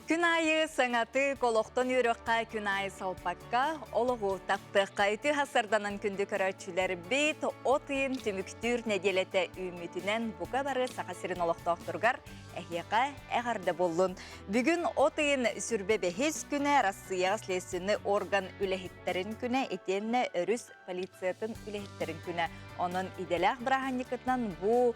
Күн аайы саҥаты олохтон үөрүөххэ, күн аайы салпакка, олоҕу таптыахха. Үтүө хасарданан күндү көрөөччүлэрбит, от ыйын түмүктүүр нэдиэлэтэ үүммүтүнэн бука бары Саха сирин олохтоохторугар эһиэхэ эҕэрдэ буоллун. Бүгүн от ыйын сүрбэ бэһис күнэ Арассыыйаҕа следственный орган үлэһиттэрин күнэ итиэннэ өрүс полициятын үлэһиттэрин күнэ. Онон идэлээх бырааһынньыкытынан бу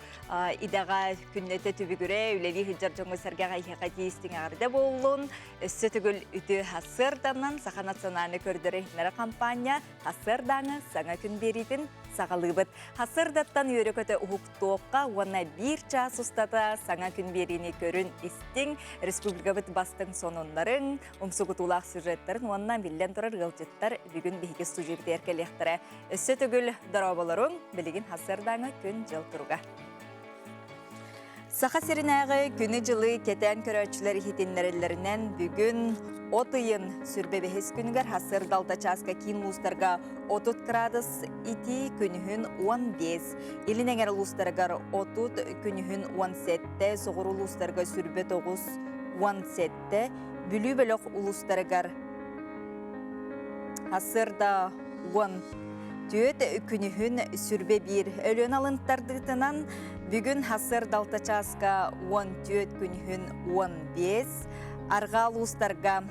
идэҕэ күннэтэ түбүгүрэ үлэлии сылдьар дьоҥҥо-сэргэҕэ эһиэхэ тиийистиҥ эҕэрдэ буоллун. Өссө төгүл үтүө сарсыарданан Саха национальнай көрдөрөр-иһитиннэрэр хампаанньа сарсыардааҥы саҥа күн биэриитин саҕалыыбыт. Сарсыардаттан үөрэ-көтө уһуктуохха уонна биир чаас устата саҥа күн биэриини көрүн-истиҥ, республикабыт бастыҥ сонуннарын, умсугутуулаах сюжеттарын уонна биллэн турар ыалдьыттар бүгүн биһиги студиябытыгар кэлиэхтэрэ. Өссө төгүл дорооболоруҥ, билигин сарсыардааҥы күн-дьыл туруга. Саха сиринээҕи күнү-дьылы кэтээн көрөөччүлэр иһитиннэрэллэринэн бүгүн от ыйын сүрбэ бэһис күнүгэр сарсыарда алта чааска киин улуустарга 30 градус итии, күнүһүн 15, илин эҥэр улуустарыгар 30, күнүһүн 17, соҕуруу улуустарга сүрбэ 9, 17, Бүлүү бөлөх улуустарыгар сарсыарда 14 күнүһүн сүрбэ биир Өлүөн алын тардыытынан бүгүн сарсыарда алта чааска 14 күнүһүн 15 арҕаа улуустарга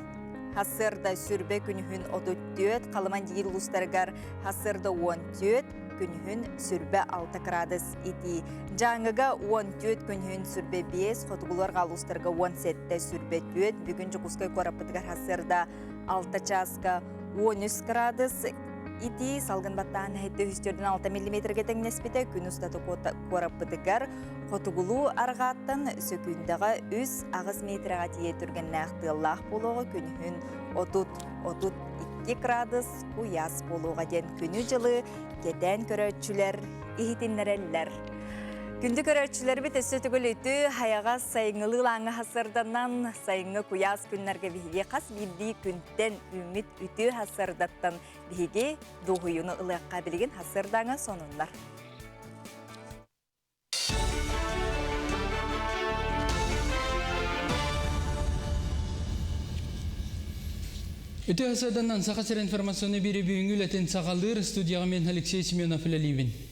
сарсыарда сүрбэ күнүһүн 34 Халыман диир улуустарыгар сарсыарда 14 күнүһүн сүрбэ 6 градус итии. Дьааҥыга 14 күнүһүн сүрбэ 5, хотугулар улуустарга 17 сүрбэ 4, бүгүн Дьокуускай куораппытыгар сарсыарда 6 чааска 13 градус итии, салгын баттаан 746 миллиметргэ тэҥнэспитэ, күн устата куораппытыгар хотугулуу арҕааттан сөкүүндэҕэ 3-8 метрэҕэ тиийэ түргэннээх тыаллаах буолуоҕа, күнүһүн 30-32 градус куйаас буолуоҕа диэн күнү-дьылы кэтээн көрөөччүлэр иһитиннэрэллэр. Күндү көрөөччүлэрбит өссө төгүл үтүө хайаҕас сайыҥҥылыы лааҥҥа сарсыарданан сайыҥҥы куйаас күннэргэ биһиги хас биирдии күнтэн үүммүт үтүө сарсыардаттан биһиги дуоһуйууну ылыахха билигин сарсыардааҥы сонуннар. Үтүө саданан Саха сирин информационный бири бүгүҥҥү үлэтин саҕалыыр студияҕа мен Алексей Семенов үлэлиибин.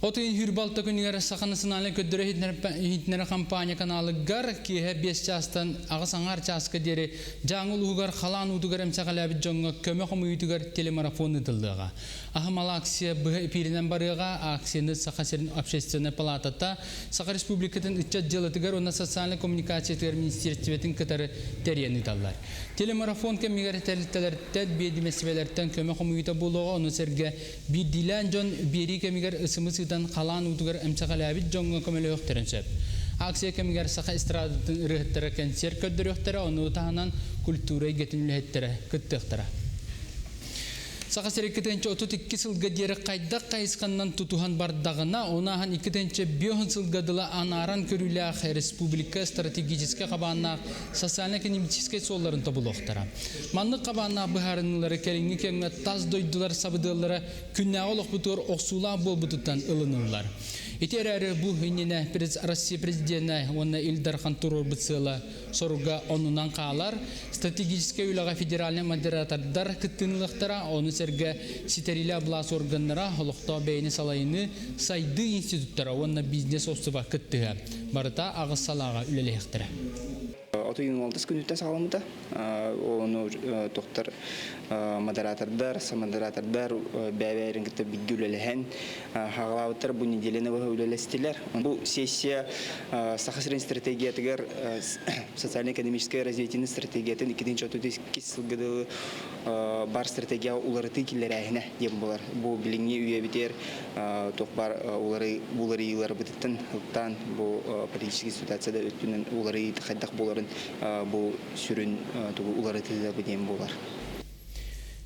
От ыйын хүрбалта күнүгэр Саха национальнай көрдөрө иһитиннэрэр компания каналыгар киэһэ 5 чаастан аҕыс аҥаар чааска диэри Дьааҥы улууһугар халаан уутугар эмсэҕэлээбит дьоҥҥо көмө хомуйуутугар телемарафон ыытыллыаҕа. Аһымал акция быһа эпииринэн барыаҕа. Акцияны Саха сирин общественнай палатата, Саха Республикатын ыччат дьыалатыгар уонна социальнай коммуникациятыгар министиэристибэтин кытары тэрийэн ыыталлар. Телемарафон кэмигэр тэрилтэлэртэн, биэдимэстибэлэртэн көмө хомуйуута буолуоҕа, ону сэргэ биирдиилээн дьон биэрии кэмигэр ысымыс ыытан халаан уутугар эмсэҕэлээбит дьоҥҥо көмөлөһүөхтэрин сөп. Акция кэмигэр саха эстрадатын ырыаһыттара кэнсиэр көрдөрүөхтэрэ, ону таһынан культура эйгэтин үлэһиттэрэ кыттыахтара. Саха сирэ 232 сылга диэри хайдах хайысханнан тутуһан бардаҕына, ону ааһан 2005 сылга дылы анааран көрүүлээх республика стратегическай хабааннаах социально-экономическай суолларын тобулуохтара. Маннык хабааннаах быһаарыныылары кэлиҥҥи кэмҥэ тас дойдулар сабыдыаллара күннээҕи олохпутугар охсуулаах буолбутуттан ылыныллар. Ити эрээри бу иннинэ Россия президенэ уонна Ил Дархан туруорбут сыала соруга оннунан хаалар. Стратегическай үлэҕэ федеральнай модератордар кыттыынылыахтара, ону сэргэ ситэриилээх былаас органнара, олохтоох бэйэни салайыныы, сайдыы институттара уонна бизнес-уопсуба кыттыһа. Барыта аҕыс салааҕа үлэлэһиэхтэрэ. От ыйын алтыс күнүттэн саҕаламмыта. Ону тохтор модератордар, самодератордар бэйэ-бэйэлэрин кытта бииргэ үлэлэһэн хаҕалаабыттар бу неделяны быһа үлэлэстилэр. Бу сессия Саха сирин стратегиятыгар социально-экономическое развитиены стратегиятын 2032 сылга дылы бар стратегия уларытыы киллэрээһинэ диэн буолар. Бу билиҥҥи үйэбитигэр туох бар уларыйыыларбытыттан ылтаан бу политический ситуация да өттүнэн уларыйыы хайдах буоларын бу сүрүн тугу уларытыыта диэн буолар.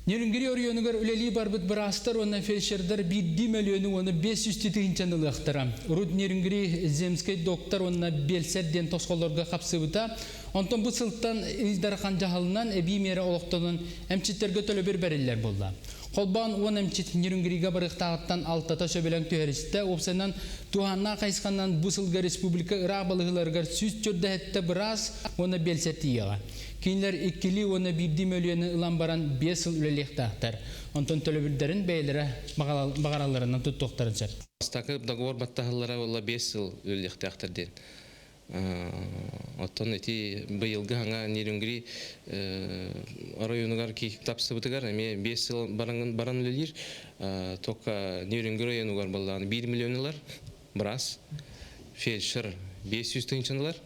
Нерюнгри оройуонугар үлэлии барбыт быраастар уонна фельдшердар биирдии мөлүйүөнү уонна 500 тыһыынчаны ылыахтара. Урут Нерюнгри земскэй доктор уонна биэлсэр диэн тосхоллорго хапсыбыта. Онтон бу сылтан Ил Дархан дьаһалынан эбии миэрэ олохтонон эмчиттергэ төлөбүр бэриллэр буолла. Холбоон уон эмчит Нерюнгрига барыахтааҕыттан алтата сөбүлэҥ түһэристэ. Уопсайынан, туһааннаах хайысханан бу сылга республика ыраах балыыһаларыгар 147 быраас уонна биэлсэр тиийиэҕэ. Кинилэр иккилии уонна биирдии мөлүйүөнү ылан баран биэс сыл үлэлиэхтээхтэр. Онтон төлөбүрдэрин бэйэлэрэ баҕаралларынан туттуохтарын сөп. Бастакы договор баттаһаллара буолла биэс сыл үлэлиэхтээхтэр диэн. Оттон ити быйылгы хаҥа Нерюнгри оройуонугар тапсыбытыгар эмиэ биэс сыл баран, баран үлэлиир. Только Нерюнгри районугар баллаан 1 миллион ылар быраас, фельдшер 500 тыһыынчаны ылар.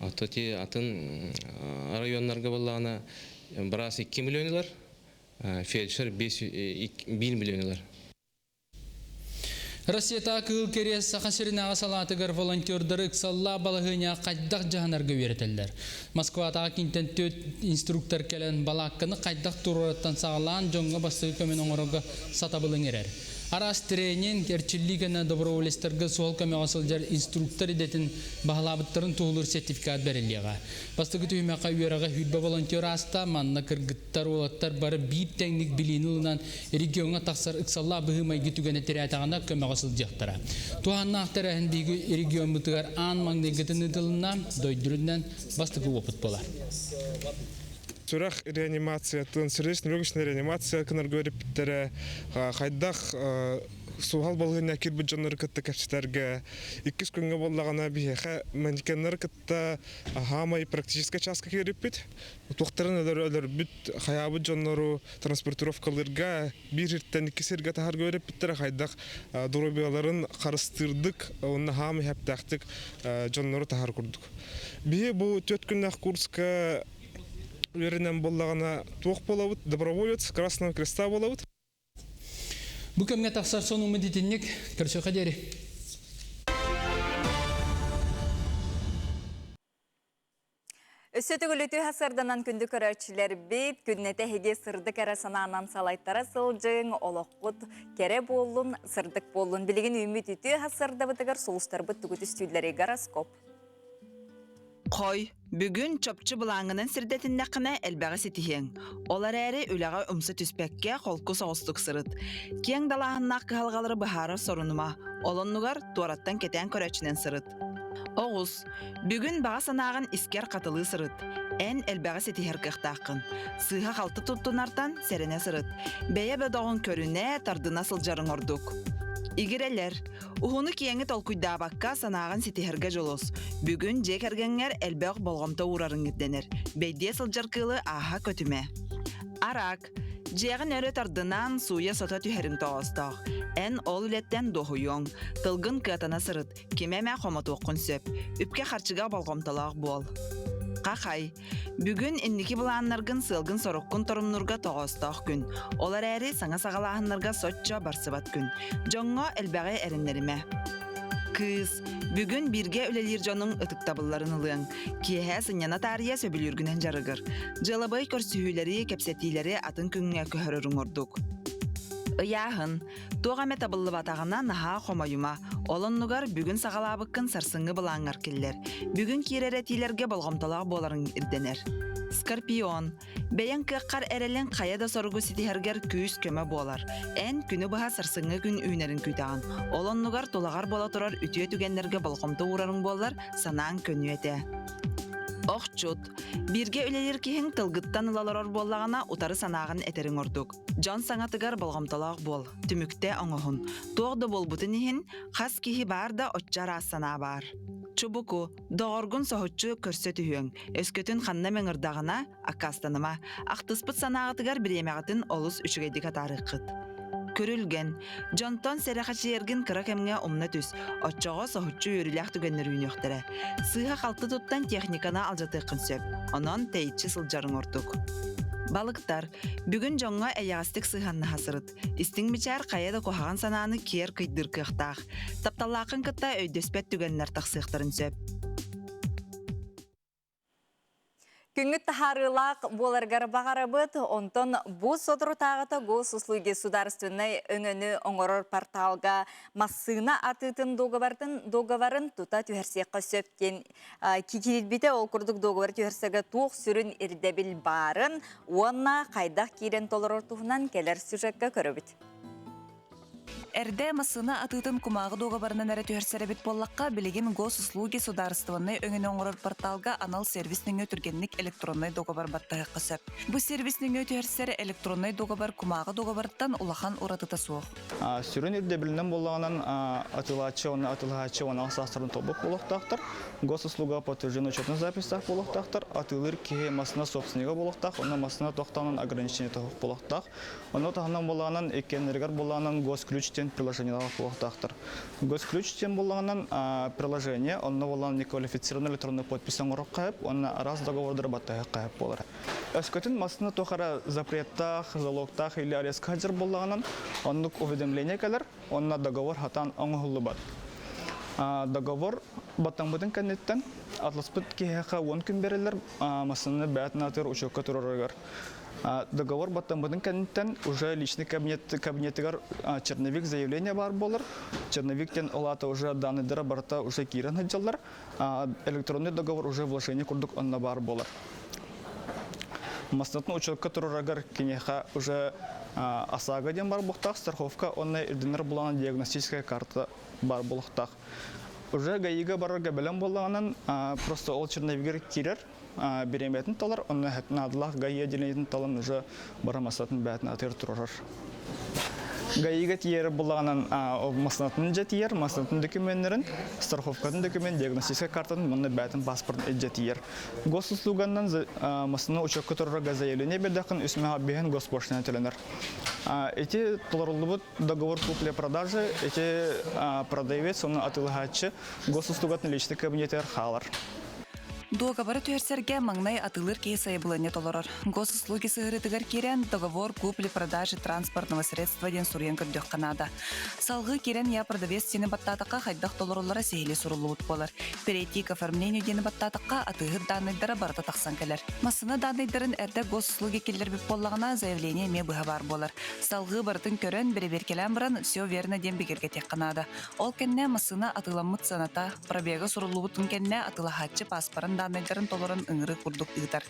Оттон ити атын районнарга баллаана быраас 2 миллион ылар, фельдшер 1 миллион ылар. Россията Кыһыл Кириэс Саха сиринээҕи салаатыгар волонтердары ыксаллаах балаһыанньаҕа хайдах дьаһанарга үөрэтэллэр. Москватааҕы киинтэн түөрт инструктор кэлэн балаакканы хайдах туруораттан саҕалаан дьоҥҥо бастакы көмөнү оҥорорго сатабыл иҥэрэр. Араас тренинг, эрчиллии гына доброволецтарга суһал көмөҕө сылдьар инструктор идэтин баһылаабыттарын туоһулуур сертификат бэриллиэҕэ. Бастакы түһүмэххэ үөрэҕи сүүрбэ волонтер ааста, манна кыргыттар уолаттар бары биир тэҥник билиини ылынан региоҥҥа тахсар ыксаллаах быһыы-майгы түгэнэ тирээтэҕинэ көмөҕө сылдьыахтара. Туһааннаах тэрээһин биһиги региоммутугар аан маҥнайгытын ыытылынна, дойду үрдүнэн бастакы уопут буолар. Сүрэх реанимациятын, сердечно-легочная реанимация кынарга үөрэппиттэрэ, хайдах суһал балаһыанньа киирбит дьоннору кытта кэпсэтэргэ, иккис күҥҥэ буоллаҕына биһиэхэ манекеннары кытта хаамай практическай чааска киириппит. Туохтарын өлөрбүт, хайаабыт дьоннору транспортировкалыырга биир сиртэн икки сиргэ таһарга үөрэппиттэрэ хайдах доруобуйаларын харыстыырдык уонна хаам иһэптээхтик дьоннору таһар курдук. Биһи бу түөрт күннээх курска үөрэнэн буоллаҕына туох буолабыт? Доброволец Красного Креста буолабыт. Бу кэмҥэ тахсар сонуммут итинник. Көрсүөххэ диэри. Өссө төгүлүтүү сарданан күндү көрөөччүлэрбит, күннэтэ эһиги сырдык эрэ санаанан салайтара сылдьыҥ, олоххут кэрэ буоллун, сырдык буоллун. Билигин үүммүт үтүө сардабытыгар сулустарбыт тугу түстүүллэрий гороскоп. Хой, бүгүн чопчу былааҥҥынан сирдэтиннэххинэ элбэҕи ситиһиэҥ. Ол эрээри үлэҕэ умса түспэккэ холку соҕустук сырыт. Киэҥ далааһыннаах кыһалҕалары быһаарар сорунума. Ол оннугар туораттан кэтээн көрөөччүнэн сырыт. Оҕус, бүгүн баҕа санааҕын искэр хатылыы сырыт. Эн элбэҕи ситиһэр кыахтааххын. Сыыһа-халты туттунартан сэрэнэ сырыт. Бэйэ бөдөҕүн көрүнэ, тардына сылдьарыҥ ордук. Игирэлэр, уһуну-киэҥи толкуйдаабакка санааҕын ситиһэргэ дьулус. Бүгүн дьиэ кэргэҥҥэр элбэх болҕомто уурарыҥ ирдэнэр. Бэйдиэ сылдьар кыылы ааһа көтүмэ. Араак, Дьиэҕин өрө тардынан, сууйа-сото түһэриҥ тоҕоостоох. Эн ол үлэттэн дуоһуйуоҥ. Тылгын кыатана сырыт, кими эмэ хомотуоххун сөп. Үпкэ-харчыга болҕомтолоох буол. Хахай. Бүгүн инники былааннаргын сыалгын-соруккун торумнуурга тоҕоостоох күн. Ол эрээри саҥа саҕалааһыннарга соччо барсыбат күн. Дьоҥҥо элбэҕи эрэннэримэ. Кыыс, бүгүн бииргэ үлэлиир дьонуҥ ытыктабылларын ылыаҥ. Киэһэ сынньана таарыйа сөбүлүүргүнэн дьарыгыр. Дьыалабыай көрсүһүүлэри, кэпсэтиилэри атын күҥҥэ көһөрөрүҥ ордук. Ыйааһын. Туох эмэ табыллыбатаҕына наһаа хомойума. Ол оннугар бүгүн саҕалаабыккын сарсыҥҥы былааҥҥар киллэр. Бүгүн киирэр этиилэргэ болҕомтолоох буоларыҥ ирдэнэр. Скорпион. Бэйэҥ кыаххар эрэлиҥ хайа да соругу ситиһэргэр күүс-көмө буолар. Эн күнү быһа сарсыҥҥы күн үүнэрин күүтэҕин. Ол оннугар тулаҕар буола турар үтүө түгэннэргэ болҕомто уурарыҥ буоллар, санааҥ көнүө этэ. Охчут. Бииргэ үлэлиир киһиҥ тылгыттан ыла олорор буоллаҕына, утары санааҕын этэриҥ ордук. Дьон саҥатыгар болҕомтолоох буол, түмүктэ оҥоһун. Туох да буолбутун иһин, хас киһи баар да оччо араас санаа баар. Чубуку. Доҕоргун соһуччу көрсө түһүөҥ. Өскөтүн ханна эмэ ыҥырдаҕына, аккаастаныма. Ахтыспыт санааҕытыгар бириэмэҕитин олус үчүгэйдик атаарыаххыт. Күрүлгэн. Дьонтон сэрэхэчийэргин кыра кэмҥэ умна түс. Оччоҕо соһуччу үөрүүлээх түгэннэр үүнүөхтэрэ. Сыыһа-халты туттан техниканы алдьатыаххын сөп. Онон тэйиччи сылдьарыҥ ордук. Балыктар. Бүгүн дьоҥҥо эйэҕэстик сыһыаннаһа сырыт. Истиҥ мичээр хайа да куһаҕан санааны киэр кыйдыыр кыахтаах. Тапталлааххын кытта өйдөспөт түгэннэр тахсыахтарын сөп. Күҥҥүт таһаарыылаах буоларгар баҕарабыт, онтон бу соторутааҕыта Госуслуги судаарыстыбаннай өҥөнү оҥорор порталга массыына атыытын дуогабарын договорын тута түһэрсиэххэ сөп диэн киирбитэ. Ол курдук договор түһэрсэргэ туох сүрүн ирдэбил баарын уонна хайдах киирэн толорор туһунан кэлэр сюжекка көрөбүт. Эрдэ массыына атыытын кумааҕы дуогабарынан эрэ түһэрсэр эбит буоллахха, билигин Госуслуги судаарыстыбаннай өҥөнү оҥорор порталга анал сервис нөҥүө түргэнник электроннай дуогабар баттаһыахха сөп. Бу сервис нөҥүө түһэрсэр электроннай дуогабар кумааҕы дуогабарыттан улахан уратыта суох. Сүрүн ирдэбилинэн буоллаҕынан атыылааччы уонна атыылаһааччы уонна саастарын толбут буолуохтаахтар, госуслуга подтвержденный учетный записьтаах буолуохтаахтар, атыылыыр киһи массыына собственнига буолуохтаах, уонна массыына тохтоонун ограничение буолуохтаах. Ону таһынан буоллаҕынан иккиэннэригэр буоллаҕынан Госключ диэн приложениелаах буолуохтаахтар. Госключ диэн буоллаҕынан приложение, онно буоллаҕына неквалифицированный электронный подпись оҥоруохха сөп уонна араас договордары баттаһыахха сөп буолар. Өскөтүн массыына туох эрэ запреттаах, залогтаах или арестка сылдьар буоллаҕынан, оннук уведомление кэлэр уонна договор хатаан оҥоһуллубат. Договор баттаммытын кэнниттэн атласпыт киһиэхэ 10 күн бэриллэр массыынаны бэйэтин аатыгар учуокка турарыгар. Договор баттаммытын кэнниттэн уже личный кабинет кабинетыгар черновик заявление баар буолар. Черновик диэн ол аата уже данныйдара барыта уже киирэн сылдьаллар. Электронный договор уже вложение курдук онно баар буолар. Массыынатын учетка турарыгар киниэхэ уже ОСАГО диэн бар буолуохтаах, страховка уонна ирдэнэр булаан диагностическая карта бар буолуохтаах. Уже ГАИга барарга бэлэм буоллаҕынан просто ол черновигер киирэр, бириэмэтин талар, онно наадалаах ГАИ отделениетын талан уже бара массатын бээтин атыыр турарар. ГАИга тиийэр буллаҕынан массынатын дьэ тиийэр, массынатын докуменнарын, страховкатын документ, диагностическай картатын уонна бээтин паспортын илдьэ тиийэр. Госуслуганнан массыына учетка турарга заявление бердэххин үс мөһө биһин госпошлина төлөнөр. Ити толоруллубут договор купли-продажи, ити продавец, оны атыылаһааччы госуслугатын личный кабинетигэр хаалар. Дуогабары түһэрсэргэ маҥнай атыылыыр киһи сайабылыанньа толорор. Госуслуги сыһыарыытыгар киирэн договор купли-продажи транспортного средства диэн суруйан көрдүөххэ наада. Салгыы киирэн я продавец диэни баттаатахха хайдах толоруллара сиһилии суруллубут буолар. Перейти к оформлению диэни баттаатахха атыыһыт дааннайдара барыта тахсан кэлэр. Массыына дааннайдарын эрдэ госуслуги киллэрбит буоллаҕына заявление эмиэ быһа баар буолар. Салгыы барытын көрөн, бэрэбиэркэлээн баран все верно диэн бигэргэтиэххэ наада. Ол кэннэ массыына атыыламмыт сыаната, пробега суруллубутун кэннэ атыылаһааччы пааспарын дааннайдарын толорон ыҥырыы курдук ыытар.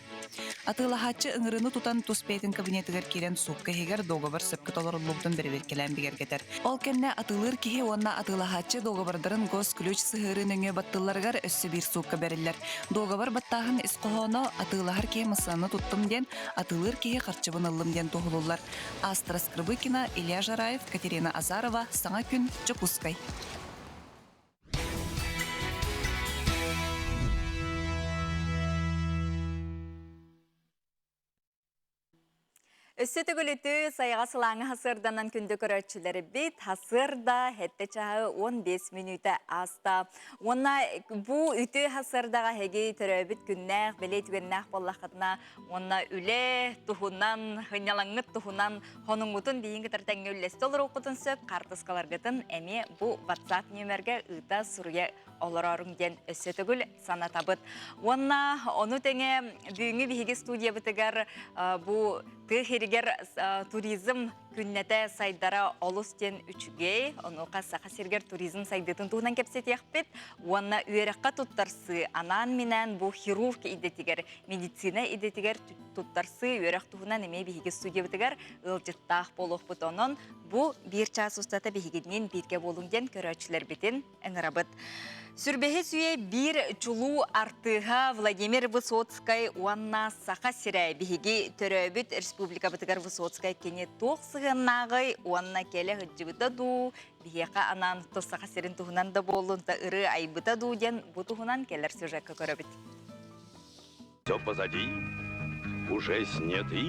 Атыылаһааччы ыҥырыыны тутан тус бэйэтин кабинетыгар киирэн суукка иһигэр дуогабар сөпкө толоруллубутун бэрэбиэркэлээн бигэргэтэр. Ол кэннэ атыылыыр киһи уонна атыылаһааччы дуогабардарын госключ сыһыарыы нөҥүө баттыылларыгар өссө биир суукка бэриллэр. Дуогабар баттааһын ис хоһооно атыылаһар киһи массыынаны туттум диэн, атыылыыр киһи харчыбын ыллым диэн туоһулууллар. Астра Скрыбыкина, Илья Жараев, Катерина Азарова, Саҥа күн, Дьокуускай. Өссө төгүлүтү сайаҕа сылааҥы хасыарданан күндү көрөөччүлэрбит хасыарда хэтте чаһы 15 мүнүүтэ ааста. Уонна бу үтүө хасыардаҕа эһиги төрөөбүт күннээх, бэлиэ түгэннээх буоллаххытына уонна үлэ туһунан, хынньалаҥҥыт туһунан хонуҥҥутун биһиги кытары тэҥҥэ үллэстэ олоруоххутун сөп, хаартыскаларгытын эмиэ бу WhatsApp нүөмэргэ ыыта суруйа олороруҥ диэн өссө төгүл санатабыт. Уонна ону тэҥэ бүгүҥҥү биһиги студиябытыгар бу тыа сиригэр туризм күннэтэ сайдара олус диэн үчүгэй. Онуоха Саха сиригэр туризм сайдыытын туһунан кэпсэтиэхпит. Уонна үөрэххэ туттарсыы анаан-минээн бу хирург идэтигэр, медицина идэтигэр туттарсыы үөрэх туһунан эмиэ биһиги студиябытыгар ыалдьыттаах буолуохпут. Онон бу биир чаас устата биһигинниин бииргэ буолуҥ диэн көрөөччүлэрбитин ыҥырабыт. Сүрбэһис үйэ биир чулуу артыыһа Владимир Высоцкай уонна Саха сирэ биһиги төрөөбүт республикабытыгар Высоцкай кини туох сыһыаннааҕый уонна кэлэ сылдьыбыта дуу, биһиэхэ анаан тус Саха сирин туһунан да буоллун да ырыа айбыта дуу диэн бу туһунан кэлэр сюжекка көрөбүт. Все позади, уже сняты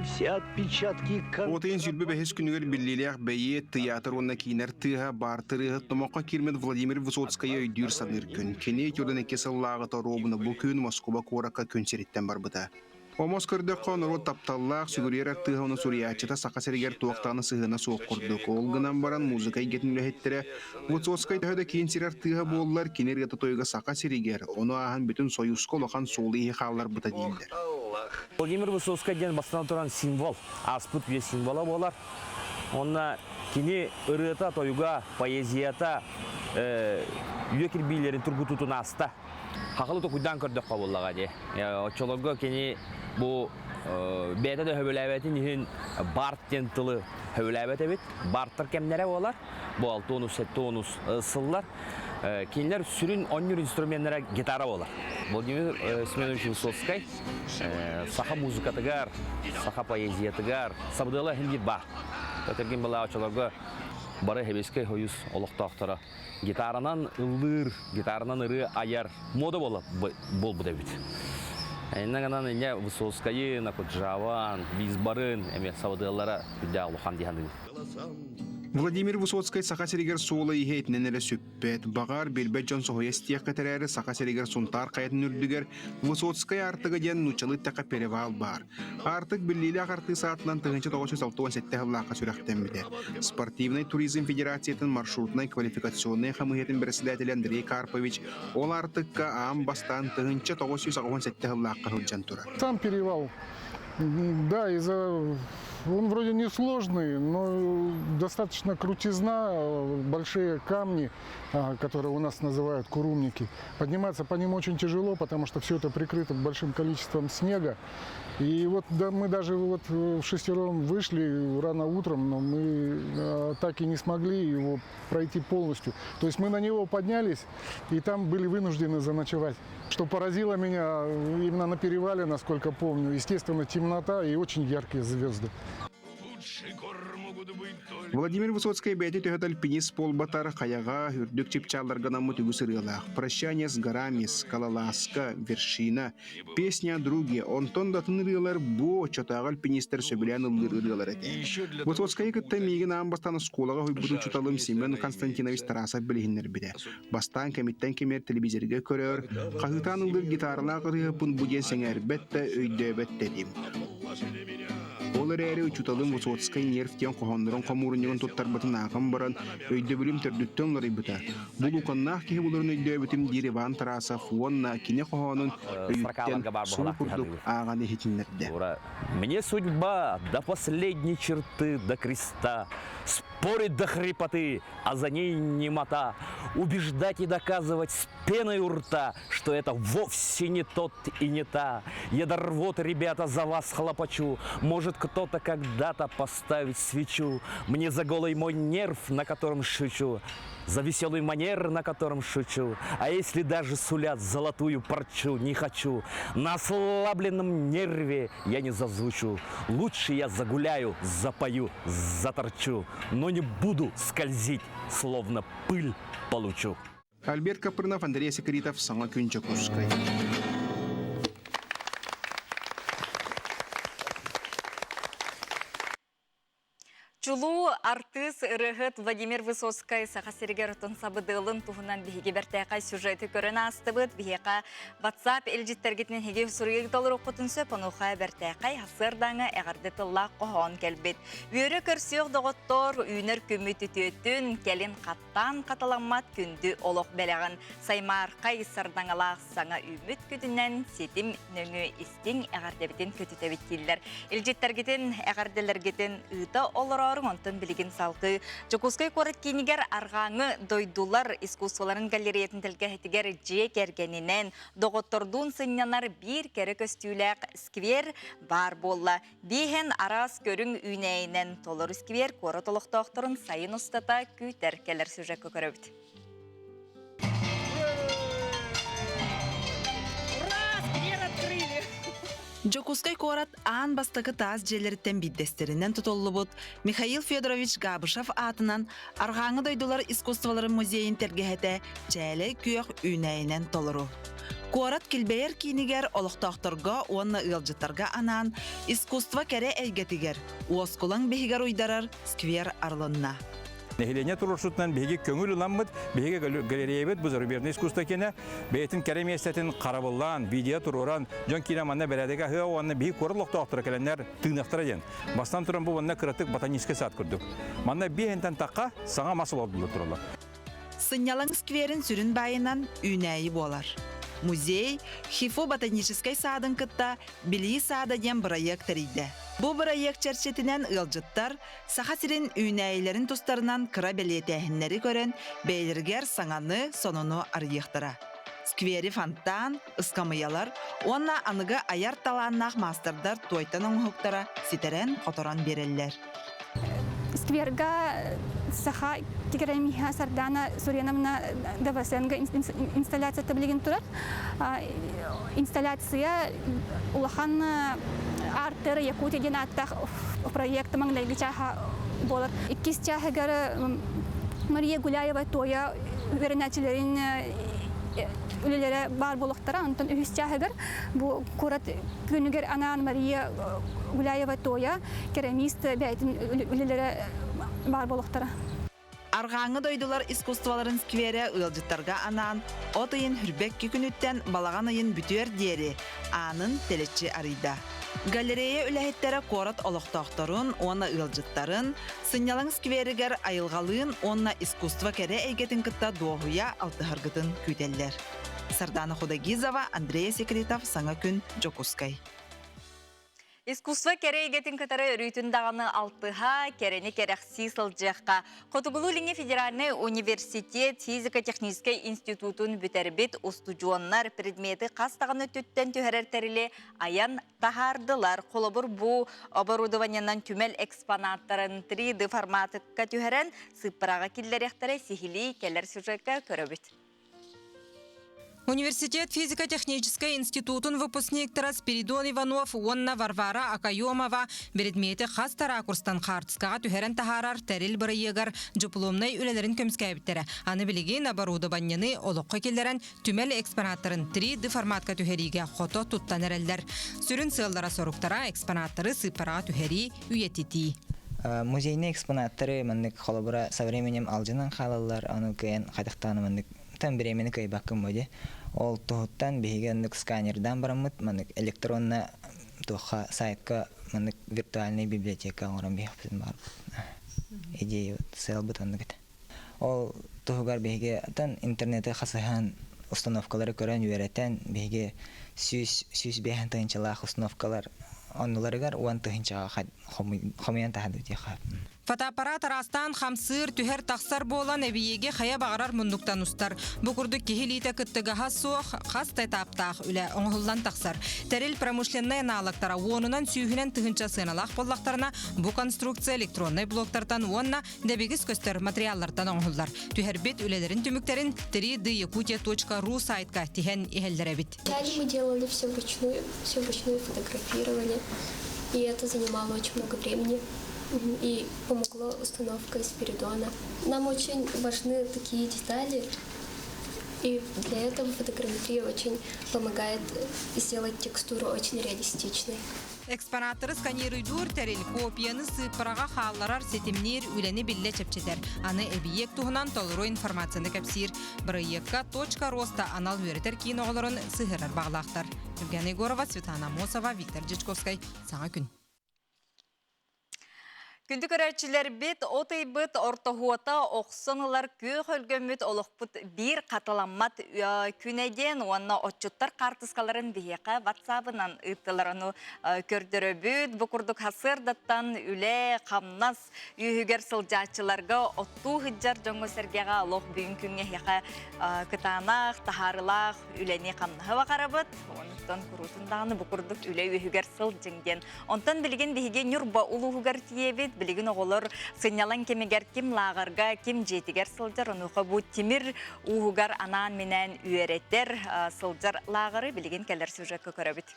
все отпечатки. Отайын сүрбэ бэһис күнүгэр биллиилээх бэйиэт, тыйаатыр уонна киинэр тыаһа баар тырыыһыт номоххо киирмит Владимир Высоцкайы өйдүүр саныыр күн. Кини 42 сыллааҕыта оруобуна бу күн Москуба куоракка күн сириттэн барбыта. Омос көрдөххө, норуот тапталлаах, сүгүрүйэр артыыһа уонна суруйааччыта Саха сиригэр туох даҕаны сыһыана суох курдук. Ол гынан баран, музыка эйгэтин үлэһиттэрэ Высоцкай төһө да киин сир артыыһа буоллар, кини ырыата-тойуга Саха сиригэр, ону ааһан бүтүн Сойууска улахан суолу-ииһи хаалларбыта дииллэр. Владимир Высоцкай диэн бастатан туран символ, ааспыт үйэ символа буолар. Уонна кини ырыата-тойуга, поэзията үйэ кирбиилэрин тургутуутун ааста. Хахылы токуйдаан көрдөххө буоллаҕа дии. Оччолорго кини бу бэйэтэ да сөбүлээбэтин иһин барт диэн тылы сөбүлээбэт эбит. Барттар кэмнэрэ буолар. Бу алтонус, сеттонус сыллар. Кинилэр сүрүн оонньуур инструменнара гитара буолар. Владимир Семенович Высоцкай саха музыкатыгар, саха поэзиятыгар сабыдыала иһин биир баар. Өтөргин была оччолорго бары Хэбискэй Союз олохтоохторо гитаранан ыллыыр, гитаранан ырыа айар мода буолбут эбит. Иннэ инньэ Высоцкайы, Накуджаван, Визбарын эмиэ сабыдыаллара үрдээх улахан дии саныыбын. Владимир Высоцкай Саха сиригэр суола иһэ итинэн эрэ сүппэт. Баҕар, билбэт дьон соһуйа истиэххэ эрээри Саха сиригэр Сунтаар хайатын үрдүгэр Высоцкай аартыга диэн нууччалыы эттэххэ перевал баар. Аартык биллиилээх артыыс аатынан 1967 сыллаахха сүрэхтэммитэ. Спортивнай туризм федерациятын маршрутнай квалификационнай хамыыһыйатын бэрэссэдээтэлэ Андрей Карпович ол аартыкка аан бастаан 1987 сыллаахха сылдьан турар. Сам перевал, да, из-за он вроде не сложный, но достаточно крутизна, большие камни, которые у нас называют курумники. Подниматься по ним очень тяжело, потому что все это прикрыто большим количеством снега. И вот да, мы даже вот в шестером вышли рано утром, но мы так и не смогли его пройти полностью. То есть мы на него поднялись и там были вынуждены заночевать. Что поразило меня именно на перевале, насколько помню, естественно, темнота и очень яркие звезды. Владимир Высоцкай бэйэтэ төһө альпинист буолбатар, хайаҕа, үрдүк чыпчаалларга анаммыт үгүс ырыалаах. «Прощание с горами», «Скалолазка», «Вершина», «Песня о друге», онтон да атын ырыалар бу оччотооҕу альпинистэр сөбүлээн ыллыыр ырыалар этэ. Высоцкайы кытта миигин аан бастаан оскуолаҕа уһуйбут учууталым Семен Константинович Тарасов билиһиннэрбитэ. Бастаан кэмиттэн кэмигэр телевизорга көрөр, хаһыытаан ыллыыр гитаралаах ырыаһыппын бу диэн сэҥээрбэт да, өйдөөбөт да этим. Ол эрээри учууталым Высоцкай нерв диэн хоһооннорун хомуурунньугун туттарбытын ааҕан баран, өйдөбүлүм төрдүттэн уларыйбыта. Булууканнаах киһи буларын өйдөөбүтүм диир Иван Тарасов уонна кини хоһоонун өйүттэн субу курдук ааҕан иһитиннэрдэ. Мне судьба до последней черты, до креста, спорить до хрипоты, а за ней немота, убеждать и доказывать с пеной у рта, что это вовсе не тот и не та. Я до рвоты, ребята, за вас хлопочу. Может, кто-то когда-то поставит свечу мне за голый мой нерв, на котором шучу, за веселый манер, на котором шучу. А если даже сулят золотую парчу, не хочу. На ослабленном нерве я не зазвучу. Лучше я загуляю, запою, заторчу, но не буду скользить, словно пыль получу. Альберт Капрынов, Андрей Секретов, Саҥа күн Дьокуускай. Чулуу артыыс ырыаһыт Владимир Высоцкай Саха сиригэр отон сабыдыалын туһунан биһиги бэртээхэй сюжеты көрөн аастыбыт. Биһиэхэ WhatsApp илдьиттэргитинэн эһиги суруйа толоруоххутун сөп. Онуоха бэртээхэй сарсыардааҥы эҕэрдэ тыллаах хоһоон кэлбит. Үөрэ көрсүөх доҕоттор, үүнэр күммүт үтүөтүн, кэлин хаттаан хатыламмат күндү олох бэлэҕин саймаархай сардаҥалаах саҥа үүммүт күтүнэн ситим нөҥүө истиҥ эҕэрдэбитин көтүтэбит дииллэр. Илдьиттэргитин, эҕэрдэлэргитин ыыта олорооруҥ, онтон билигин салгыы Дьокуускай куорат киинигэр арҕааҥы дойдулар искусстволарын галереятын тэлгэһэтигэр дьиэ кэргэнинэн доҕоттордуун сынньанар биир кэрэ көстүүлээх сквер баар буолла. Бииһэн араас көрүҥ үүнээйинэн толору сквер куорат олохтоохторун сайын устата күүтэр кэлэр сюжекка көрөбүт. Дьокуускай куорат аан бастакы таас дьиэлэриттэн биирдэстэринэн тутуллубут Михаил Федорович Габышев аатынан Арҕааҥы дойдулар искусстволарын музейын тэлгэһэтэ чээлэй күөх үүнээйинэн толору. Куорат килбэйэр киинигэр олохтоохторго уонна ыалдьыттарга анаан искусство кэрэ эйгэтигэр уоскулаҥ биһигэр уйдарар сквер арылынна. Нэһилиэнньэ туруорсутунан биһиги көҥүл ыламмыт, биһиги галереябыт бу зарубежный искусство киэнэ бэйэтин кэрэ миэстэтин харабыллаан, видео туруоран, дьон киирэн манна бэрээдэк аһыа уонна биһиги куорат олохтоохторо кэлэннэр тыыныахтара диэн. Бастан туран бу манна кыратык ботаническай сад курдук. Манна биэһинтэн тахха саҥа мас олордулар тураллар. Сынньалаҥ скверин сүрүн баайынан үүнээйи буолар. Музей ХИФУ ботаническай саадын кытта Билии саада диэн бырайыак тэрийдэ. Бу бырайыак чэрчитинэн ыалдьыттар Саха сирин үүнээйилэрин тустарынан кыра бэлиэтээһиннэри көрөн, бэйэлэригэр саҥаны, сонуну арыйыахтара. Сквери фонтан, ыскамыйалар уонна аныгы айар талааннаах маастардар туойтан оҥоһуктара ситэрэн-хоторон биэрэллэр. Скверга саха керамиха Сардана Суреновна Давасенко инсталляцията билигин турар. Инсталляция улахан артеры Якутия диэн ааттаах проект маҥнайгы чааһа буолар. Иккис чааһыгар Мария Гуляева туойа үөрэнээччилэрин үлэлэрэ баар буолуохтара. Онтон үһүс чааһыгар бу куорат күнүгэр анаан Мария Гуляева туойа керамист бэйэтин үлэлэрэ баар буолуохтара. Арҕааҥҥы дойдулар искусстволарын скверэ ыалдьыттарга анаан от ыйын хүрбэкки күнүттэн балаҕан ыйын бүтүөр диэри аанын тэлэччи арыйда. Галерея үлэһиттэрэ куорат олохтоохторун уонна ыалдьыттарын сынньалаҥ скверигэр айылҕалыын уонна искусство кэрэ эйгэтин кытта дуоһуйа алтыһаргытын күүтэллэр. Сардана Худогизова, Андрей Секретов, Саҥа күн, Дьокуускай. Искусство кэрэ эйгэтин кытары өрүүтүн даҕаны алтыһа, кэрэни кэрэхсии сылдьыахха. Хотугулуу-Илиҥҥи федеральнай университет физико-техническэй институтун бүтэрбит устудьуоннар предмети хас даҕаны өттүттэн түһэрэр тэрили айан таһаардылар. Холобур, бу оборудованиенан түмэл экспонаттарын 3D форматыкка түһэрэн сыыппараҕа киллэриэхтэрэ сиһилии кэлэр сюжекка көрөбүт. Университет физико-техническэй институтун выпускниктара Спиридон Иванов уонна Варвара Акаемова предмети хас да ракурстан хаартыскаҕа түһэрэн таһаарар тэрил бырайыагар дьупулуомнай үлэлэрин көмүскээбиттэрэ. Аны билигин оборудованиены олоххо киллэрэн түмэл экспонаттарын 3D форматка түһэриигэ хото туттан эрэллэр. Сүрүн сыаллара-соруктара экспонаттары сыыппараҕа түһэрии, үйэтитии. Музейнай экспонаттары маннык холобура со временем алдьанан хаалаллар, ону кыайан хайдахтааны маннык тан бириэмэни кыайбаккын буо дии. Ол туһуттан биһиги оннук сканердаан бараммыт маннык электронно туохха сайтка маннык виртуальный библиотека оҥорон биһиэхпитин баар идея сыалбыт оннук этэ. Ол туһугар биһиги тан интернети хасыһан установкалары көрөн үөрэтэн биһиги 100 тыһыынчалаах установкалар оннуларыгар 10 тыһыынчаҕа хомуйан таһаардыбыт диэххэ. Фотоаппарат араастаан хамсыыр, түһэр-тахсар буолан эбийиэги хайа баҕарар муннуктан устар. Бу курдук киһи илиитэ кыттыгаһа суох хас да этаптаах үлэ оҥоһуллан тахсар. Тэрил промышленнай аналогтара уонунан сүүһүнэн тыһыынча сыаналаах буоллахтарына, бу конструкция электроннай блоктартан уонна дэбигис көстөр материаллартан оҥоһуллар. Түһэрбит үлэлэрин түмүктэрин 3dyakutia.ru сайтка тиһэн иһэллэр эбит. Вначале мы делали все вручную фотографировали, и это занимало очень много времени. И помогло установка Спиридона. Нам очень важны такие детали, и для этого фотограмметрия очень помогает сделать текстуру очень реалистичной. Экспонаттары сканируйдуур тэрил копияны сыыппараҕа хаалларар ситимниир үлэни биллэ чэпчэтэр. Аны эбийиэк туһунан толору информацияны кэпсиир. Бырайыакка «Точка роста» анал үөрэтэр киин оҕолорун сыһыарар баҕалаахтар. Евгения Егорова, Светлана Амосова, Виктор Дьячковскай. Саҥа күн. Күндү көрөөччүлэрбит, от ыйбыт ортоһуота охсон ылар күөх өлгөммүт олохпут биир хатыламмат күнэ диэн уонна отчуттар хаартыскаларын биһиэхэ ватсабынан ыыттылар. Ону көрдөрөбүт. Бу курдук сарсыардаттан үлэ, хамнас үөһүгэр сылдьааччыларга оттуу сылдьар дьоҥҥо-сэргэҕэ олох бүгүн күҥҥэ эһиэхэ кытаанах, таһаарылаах үлэни хамнаһы баҕарабыт. Онуттан куруутун даҕаны бу курдук үлэ үөһүгэр сылдьыҥ диэн. Онтон билигин биһиги Ньурба улууһугар тиийэбит. Билигин оҕолор сынньалаҥ кэмигэр ким лааҕырга, ким дьиэтигэр сылдьар, онуоха бу тимир ууһугар анаан-минээн үөрэтэр, сылдьар лааҕыры билигин кэлэр сюжекка көрөбүт.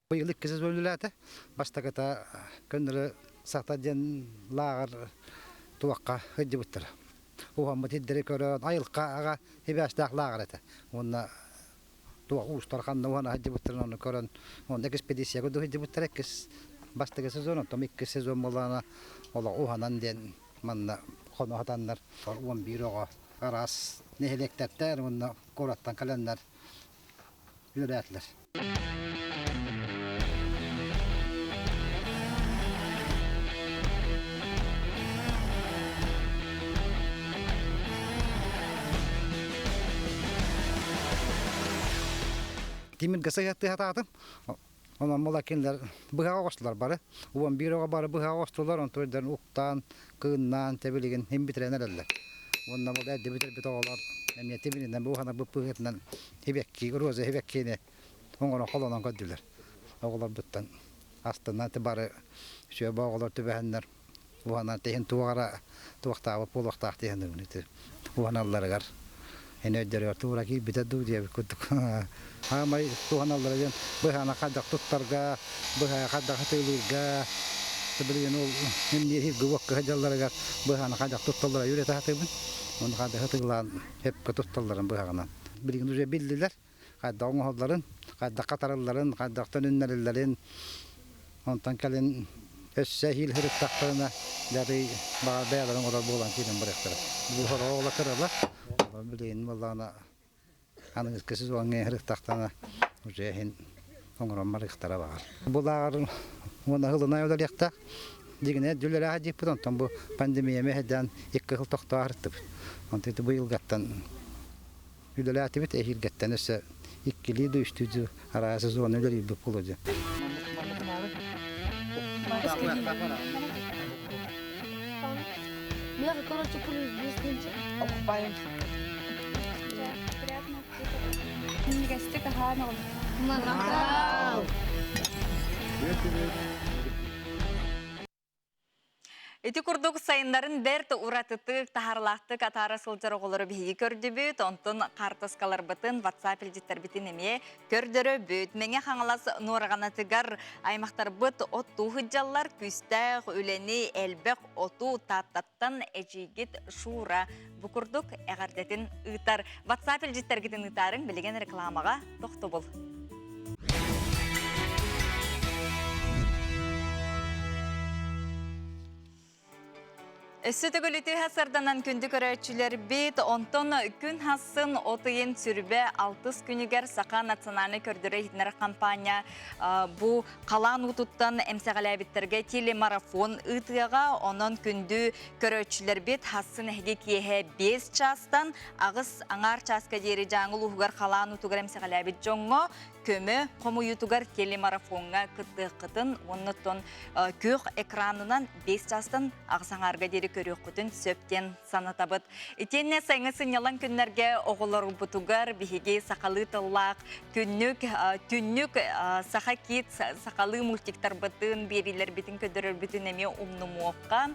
Быйыл иккис өлүлээтэ. Бастакыта көннөрү Сата диэн лааҕыр туохха сылдьыбыттара. уһаммыт сирдэри көрөн, айылҕа аҕа сибээстээх лааҕыр этэ. Уонна туох уустар ханна уһана сылдьыбыттарын ону көрөн, онно экспедицияга да сылдьыбыттара иккис бастакы сезон, оттон иккис сезон буоллаҕына олох уһанан диэн манна хоно сатаннар 11 оҕо араас нэһилиэктэртэн уонна куораттан кэлэннэр үлэлээтилэр. Тимиргэ сыһыаттыы сатаатым. Онон була кинилэр быһаҕа оҕустулар бары. 11 оҕо бары быһаҕа оҕустулар, онтон өйдөрүн уктаан, кыыннаан, тэбилигин иһин бүтэрэн эрэллэр. Уонна бұл эрдэ бүтэрбит оҕолор эмиэ тимиринэн быһана быһыытынан хибэкки, роза хибэккини оҥорон холонон көрдүлэр. Оҕолорбуттан астына бары үчүгэй оҕолор түбэһэннэр уһанан тиһин туох эрэ туохтаабыт буолуохтаах диэн ити уһаналларыгар ини өйдөрүгэр туура киирбитэ дуу диэбит курдук хаамай туһаналлара диэн быһаана хайдах туттарга быһа хайдах атыылыырга билигин ол имниир губокка сылдьалларыгар быһаана хайдах тутталлара үөрэтэ сатыыбын уонна хайдах атыылаан сөпкө тутталларын быһаҕынан билигин уже биллилэр хайдах оҥоһоллорун, хайдах хатаралларын, хайдах төнүннэрэллэрин, онтон кэлин өссө эһиил сырыттахтарына дьарый баҕар бэйэлэрин оҥорор буолан киирэн барыахтара. Бу сороҕо ола кыралар, билигин буоллаҕына аныгыскы сезоҥҥа сырыттахтарына уже иһин оҥорон барыахтара баҕар. Бу лааҕыр уонна ылынай үлэлиэхтээх. Дьиҥинэ үлэлээхэ диэппит, онтон бу пандемия мэһэйдээн икки сыл тохтоо сырыттыбыт. Онтон ити быйылгаттан Үлэлээтибит эһиилгэттэн өссө иккилии да үстүү дуу араас сезону үлэлиирбит буолуо дии. Короче, плюс Окупаем. Минньигэстик аһаан оҕолор. Ити курдук сайыннарын бэрт уратытык, таһаарылаахтык атаара сылдьар оҕолору биһиги көрдүбүт, онтон хаартыскаларбытын, WhatsApp илдьиттэрбитин эмиэ көрдөрөбүт. Мэҥэ Хаҥалас Нуораҕанатыгар аймахтарбыт оттуу сылдьаллар, күүстээх үлэни, элбэх оту Тааттаттан эдьиийгит Шура бу курдук эҕэрдэтин ыытар. WhatsApp илдьиттэргитин ыытаарыҥ, билигин рекламаҕа тохтобул. Өссө төгүл үтүө сарданан күндү көрөөччүлэрбит, онтон күн хассын от ыйын сүрбэ алтыс күнүгэр Саха национальнай көрдөрө иһитиннэрэр компания бу халаан уутуттан эмсэҕэлээбиттэргэ телемарафон ыытыаҕа. Онон күндү көрөөччүлэрбит хассын эһиги киэһэ 5 чаастан аҕыс аҥаар чааска диэри Дьааҥы улууһугар халаан уутугар эмсэҕэлээбит дьоҥҥо көмө хомуйуутугар телемарафоҥҥа кыттыаххытын уонна оттон күөх экранынан 5 чаастан аҕыс аҥаарга диэри көрүөххүтүн сөп диэн санатабыт. Итиэннэ сайыҥҥы сынньалаҥ күннэргэ оҕолорбутугар биһиги сахалыы тыллаах күннүк, түннүк саха кит сахалыы мультиктарбытын, биэриилэрбитин көрдөрөрбүтүн эмиэ умнумуохха.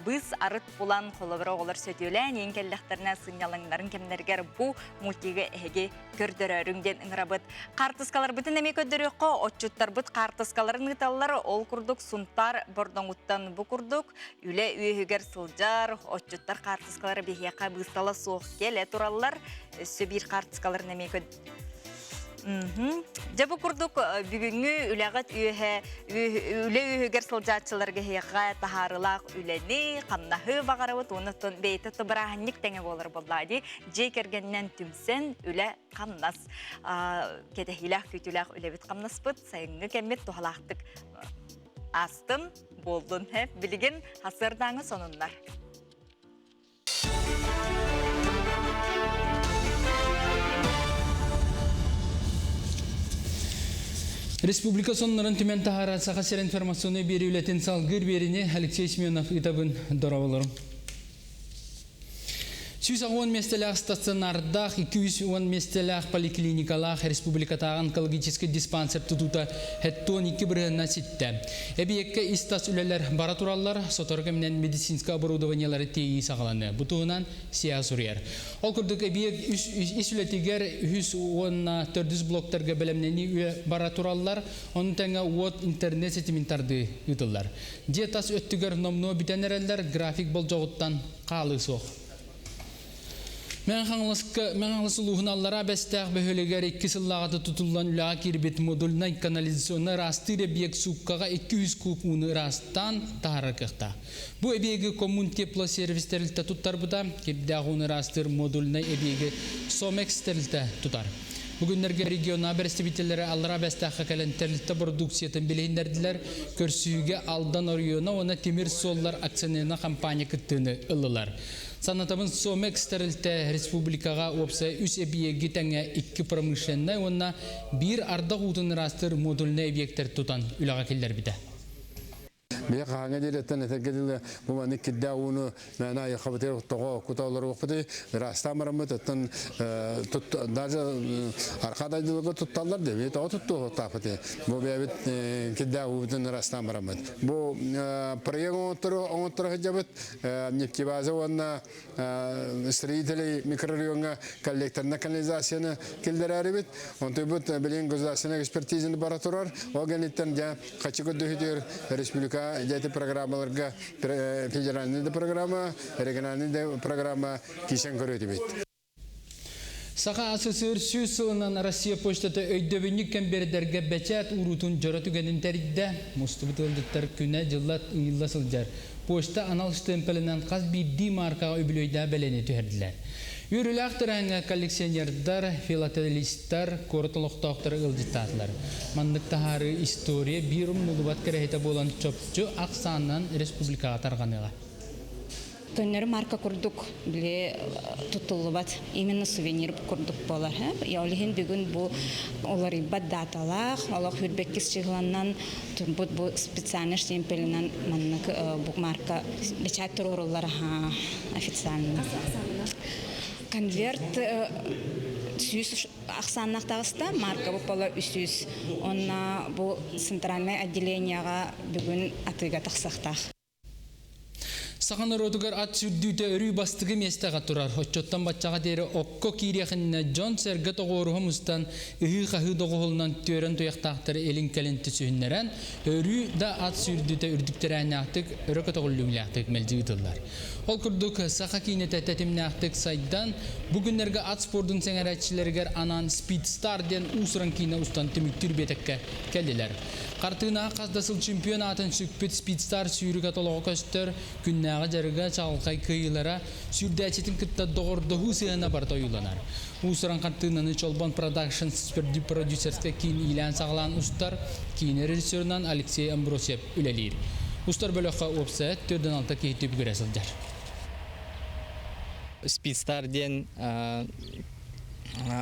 Быыс арыт булан холобура оҕолор сөтүөлээн иин кэллэхтэринэ сынньалаҥнарын кэмнэригэр бу мультигы эһиги көрдөрөөрүҥ диэн ыҥырабыт. Хаартыскаларбытын эмиэ көрдөрүөххэ, отчуттарбыт хаартыскаларын ыыталлар. Ол курдук Сунтаар Бордоҥуттан бу курдук үлэ үөһүгэр сылдьар отчуттар хаартыскалара биһиэхэ быыстала суох кэлэ тураллар. Өссө биир хаартыскаларын эмиэ Дьэ бу курдук бүгүҥҥү үлэҕит үөһэ үлэ үөһүгэр сылдьааччыларга эһиэхэ таһаарыылаах үлэни, хамнаһы баҕарабыт уонна оттон бэйэтэ бырааһынньык тэҥэ буолар буоллаа дии. Дьиэ кэргэнинэн түмсэн үлэ-хамнас кэтэһиилээх күүтүүлээх үлэбит хамнаспыт сайыҥҥы кэммит туһалаахтык аастын, буоллун. Билигин хасыардааҥы сонуннар. Республика сонуннарын түмэн таһаарар Саха сир информационнай биэрии үлэтин салгыыр биэриини Алексей Семенов ыытабын дорооболорум. 110 миэстэлээх стационардаах, 210 миэстэлээх поликлиникалаах республикатааҕы онкологическай диспансер тутуута 72 бырыһыанна ситтэ. Эбийиэккэ ис-тас үлэлэр бара тураллар, сотору кэминэн медицинскэй оборудованиелары тиэйии саҕаланыа. Бу туһунан СИА суруйар. Ол курдук эбийиэк ис үлэтигэр үһүс уонна төрдүс блоктарга бэлэмнэнии үлэ бара тураллар, ону тэҥэ уот интернет ситимин тардыы ыытыллар. Дьиэ тас өттүгэр номнуо бүтэн эрэллэр, график болдьоҕуттан хаалыы суох. Мэҥэ Хаҥаласка Мэҥэ Хаҥалас улууһун Аллараа Бэстээх бөһүөлэгэр икки сыллааҕыта тутуллан үлэҕэ киирбит модульнай канализационнай ыраастыыр эбийиэк сууккаҕа 200 куб ууну ыраастаан таһаарар кыахтаах. Бу эбийиэги Коммунтеплосервис тэрилтэ туттарбыта, кирдээх ууну ыраастыыр модульнай эбийиэги Сомекс тэрилтэ тутар. Бу күннэргэ регионнааҕы бэрэстэбиитэллэрэ Аллараа Бэстээххэ кэлэн тэрилтэ бородууксуйатын билиһиннэрдилэр, көрсүһүүгэ Алдан оройуона уонна тимир суоллар акционернай компания кыттыыны ыллылар. Санатабын Сомекс тэрилтэ республикаҕа уопсай үс эбийиэги тэҥэ икки промышленнай уонна биир ардах уутун ыраастыыр модульнай эбийиэктэр тутан үлэҕэ киллэрбитэ. Бэйэ хаһааҥҥа диэриттэн этэргэ дылы бу маннык кирдээх ууну мээнэ айылҕабытыгар тоҕо кута олоруохпутуй ыраастаан бараммыт оттон даже архаа дойдуларга тутталлар да бэйэ тоҕо туттуохтаахпытый бу бэйэбит кирдээх уубутун ыраастаан бараммыт бу проект оҥотторо сылдьабыт нефтебаза уонна строителей микрорайоҥҥа коллекторная канализацияны киллэрээрибит. Онтуйбут билигин государственная экспертизаны бара турар. Ол кэнниттэн дьэ хачы көрдөһүтүгэр республика дьэ программаларга федеральный да программа, региональный да программа кисэн көрөтүбүт. Саха АССР сүүс сылынан Россия почтата өйдөбүнньүк кэмбиэрдэргэ бэчээт уурутун дьоро түгэнин тэрийдэ. Мустубут ыалдьыттар күнэ-дьылла ыйылла сылдьар. Почта анал штемпелинэн хас биирдии мааркаҕа үбүлүөйдээх бэлиэни түһэрдилэр. Үөрүүлээх тэрээһиҥҥэ коллекционердар, филателистар, куорат олохтоохторо ыалдьыттаатылар. Маннык таһаарыы история биир умнуллубат кэрэһитэ буолан чопчу ахсаанынан республикаҕа тарҕаныаҕа. Көннөрү марка курдук били туттуллубат именно сувенир курдук буолар. Ол иһин бүгүн бу уларыйбат даталаах, олох хүрбэккис чыһыланнан турбут бу специальный штемпелинэн маннык бу марка печать туруоруллар официально. Конверт сүүс ахсааннаах таҕыста, марка бу пола үсүүс. Онна бу центральнай отделениеҕа бүгүн атыыга тахсахтаах. Саха норуотугар ат сүрдүүтэ өрүү бастакы миэстэҕэ турар. Оччоттон баччаҕа диэри окко киириэхиннэ дьон-сэргэ тоҕуоруһа мустан, ыһыы-хаһыы доҕуһуолунан түөрэн туйахтаахтары илин-кэлин түсүһүннэрэн, өрүү да ат сүүрдүүтэ үрдүк тэрээһиннээхтик, өрө көтөҕүллүүлээхтик мэлдьи ыытыллар. Ол курдук, саха киинэтэ тэтимнээхтик сайдан, бу күннэргэ ат спордун сэҥээрээччилэригэр анаан Speed Star диэн уус-уран киинэ устан түмүктүүр биэтэккэ кэллилэр. Хартыынаҕа хас да сыл чемпион аатын сүкпүт Спидстар сүүрүгэ толоҕо көстөр, күннээҕи дьарыга, чаҕылхай кыайыылара, сүүрдээччитин кытта доҕордоһуу сыһыана барыта ойууланар. Уус-уран хартыынаны Чолбон Productions продюсерскай киин иилээн-саҕалаан устар, киинэ режиссерунан Алексей Амбросьев үлэлиир. Устар бөлөххө уопсайа 46 киһи түбүгүрэ сылдьар. Спидстар диэн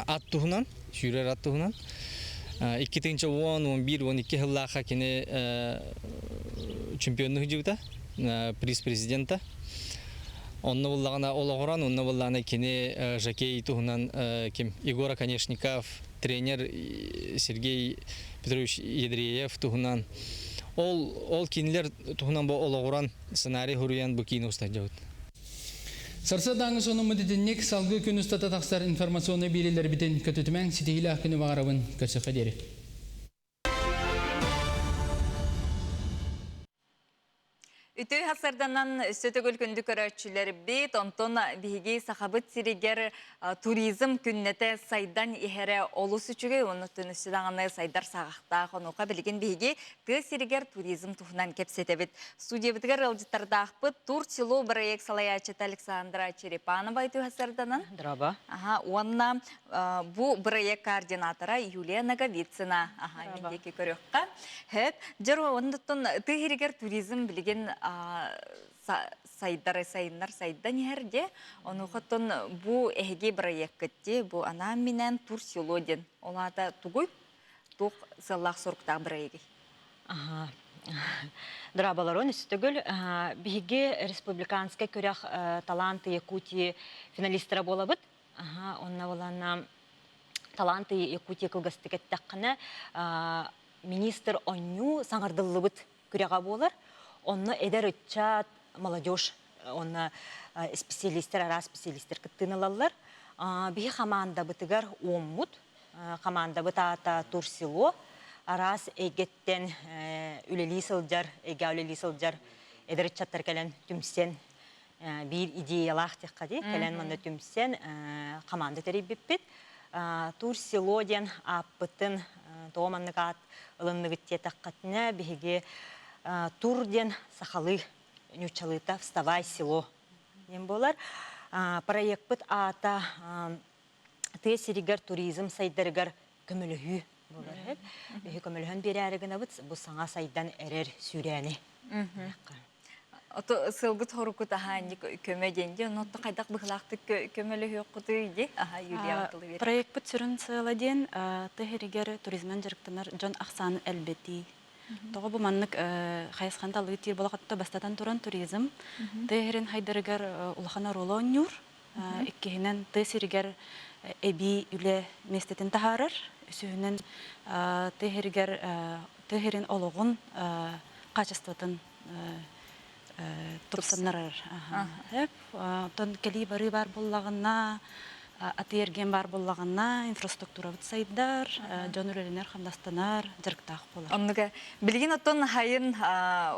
ат туһунан, сүүрэр ат туһунан. 2010, 11, 12 сыллаахха кини чемпионну сылдьыбыта, приз президента. Онно буллаҕына олоҕуран, онно буллаҕына кини жокей туһунан ким Егор Оконешников, тренер Сергей Петрович Ядреев туһунан ол ол кинилэр туһунан бу олоҕуран сценарий суруйан бу киинэ устадьабыт. Сарсыардааҥҥы сонуммут итинник салгыы күн устата тахсар информационнай биэриилэрбитин көтүтүмэҥ, ситиһиилээх күнү баҕарабын, көрсөххө диэри. Үтүө сарданан өссө төгүл күндү көрөөччүлэрбит, онтон биһиги Сахабыт сиригэр туризм күннэтэ сайдан иһэрэ олус үчүгэй, оннуттан өссө даҕаны сайдар саҕахтаах. Онуоха билигин биһиги тыа сиригэр туризм туһунан кэпсэтэбит. Студиябытыгар ыалдьыттардаахпыт Тур село проект салайааччыта Александра Черепанова үтүө сарданан. Драба. Аха, уонна бу проект координатора Юлия Наговицына. Аха, мин диэки көрүөххэ. Хэп, дьэр оннуттан тыа сиригэр туризм билигин сайдар сайыннар сайдан иһэр де онуохаттан бу эһиги проеккыт де бу анаан минээн тур село диэн ол аата тугуй туох сыаллаах соруктаах бырайыгый Аха. Драабаларон үстүгүл биһиги республиканскай күрэх Таланты Якутии финалистара буолабыт. Аха, онно буолан Таланты Якутии кылгастык эттэххинэ министр онньуу саҥардыллыбыт күрэҕэ буолар. Онно эдэр ыччат, молодежь уонна специалистер, араас специалистер кыттыыны ылаллар. Биһи хамаандабытыгар уоммут, хамаандабыт аата Турсело, араас эйгэттэн үлэлии сылдьар, эйгэ үлэлии сылдьар эдэр ыччаттар кэлэн түмсэн. биир идеялаах диэххэ дии кэлэн манна түмсэн команда тэрийбиппит. Тур село диэн ааппытын тоҕо маннык аат ылынныгыт диэтэххитинэ биһиги тур диэн сахалыы нууччалыыта «Вставай, село» диэн буолар. Проекпыт аата тыа сиригэр туризм сайдарыгар көмөлөһүү буолар үһү. Биһи көмөлөһөн биэрээри гынабыт бу саҥа сайдан эрэр сүүрээни. Ото сылгыт хорукут аһаа көмө диэн дии, онно хайдах быһылаахтык көмөлөһүөххүтүй дии? Аха Юлия тылы биэр. Проекпыт сүрүн сыала диэн тыа сиригэр туризман дьарыктанар дьон ахсаанын элбэтии. Тоҕо бу маннык хайысханы талыы диир буолахатта бастатан туран туризм тыа сирин хайдарыгар улахан оруолу оонньуур. Иккиһинэн, тыа сиригэр эбии үлэ миэстэтин таһаарар. Үсүһүнэн, тыа сиригэр тыа сирин олоҕун хаачыстыбатын тупсаннарар. Оттон кэлии барыы баар буоллаҕына, атыы-эргиэн баар буоллаҕына, инфраструктурабыт сайдар, дьон үлэлэнэр-хамнастанар, дьарыктаах буолар. Оннуга билигин оттон хайын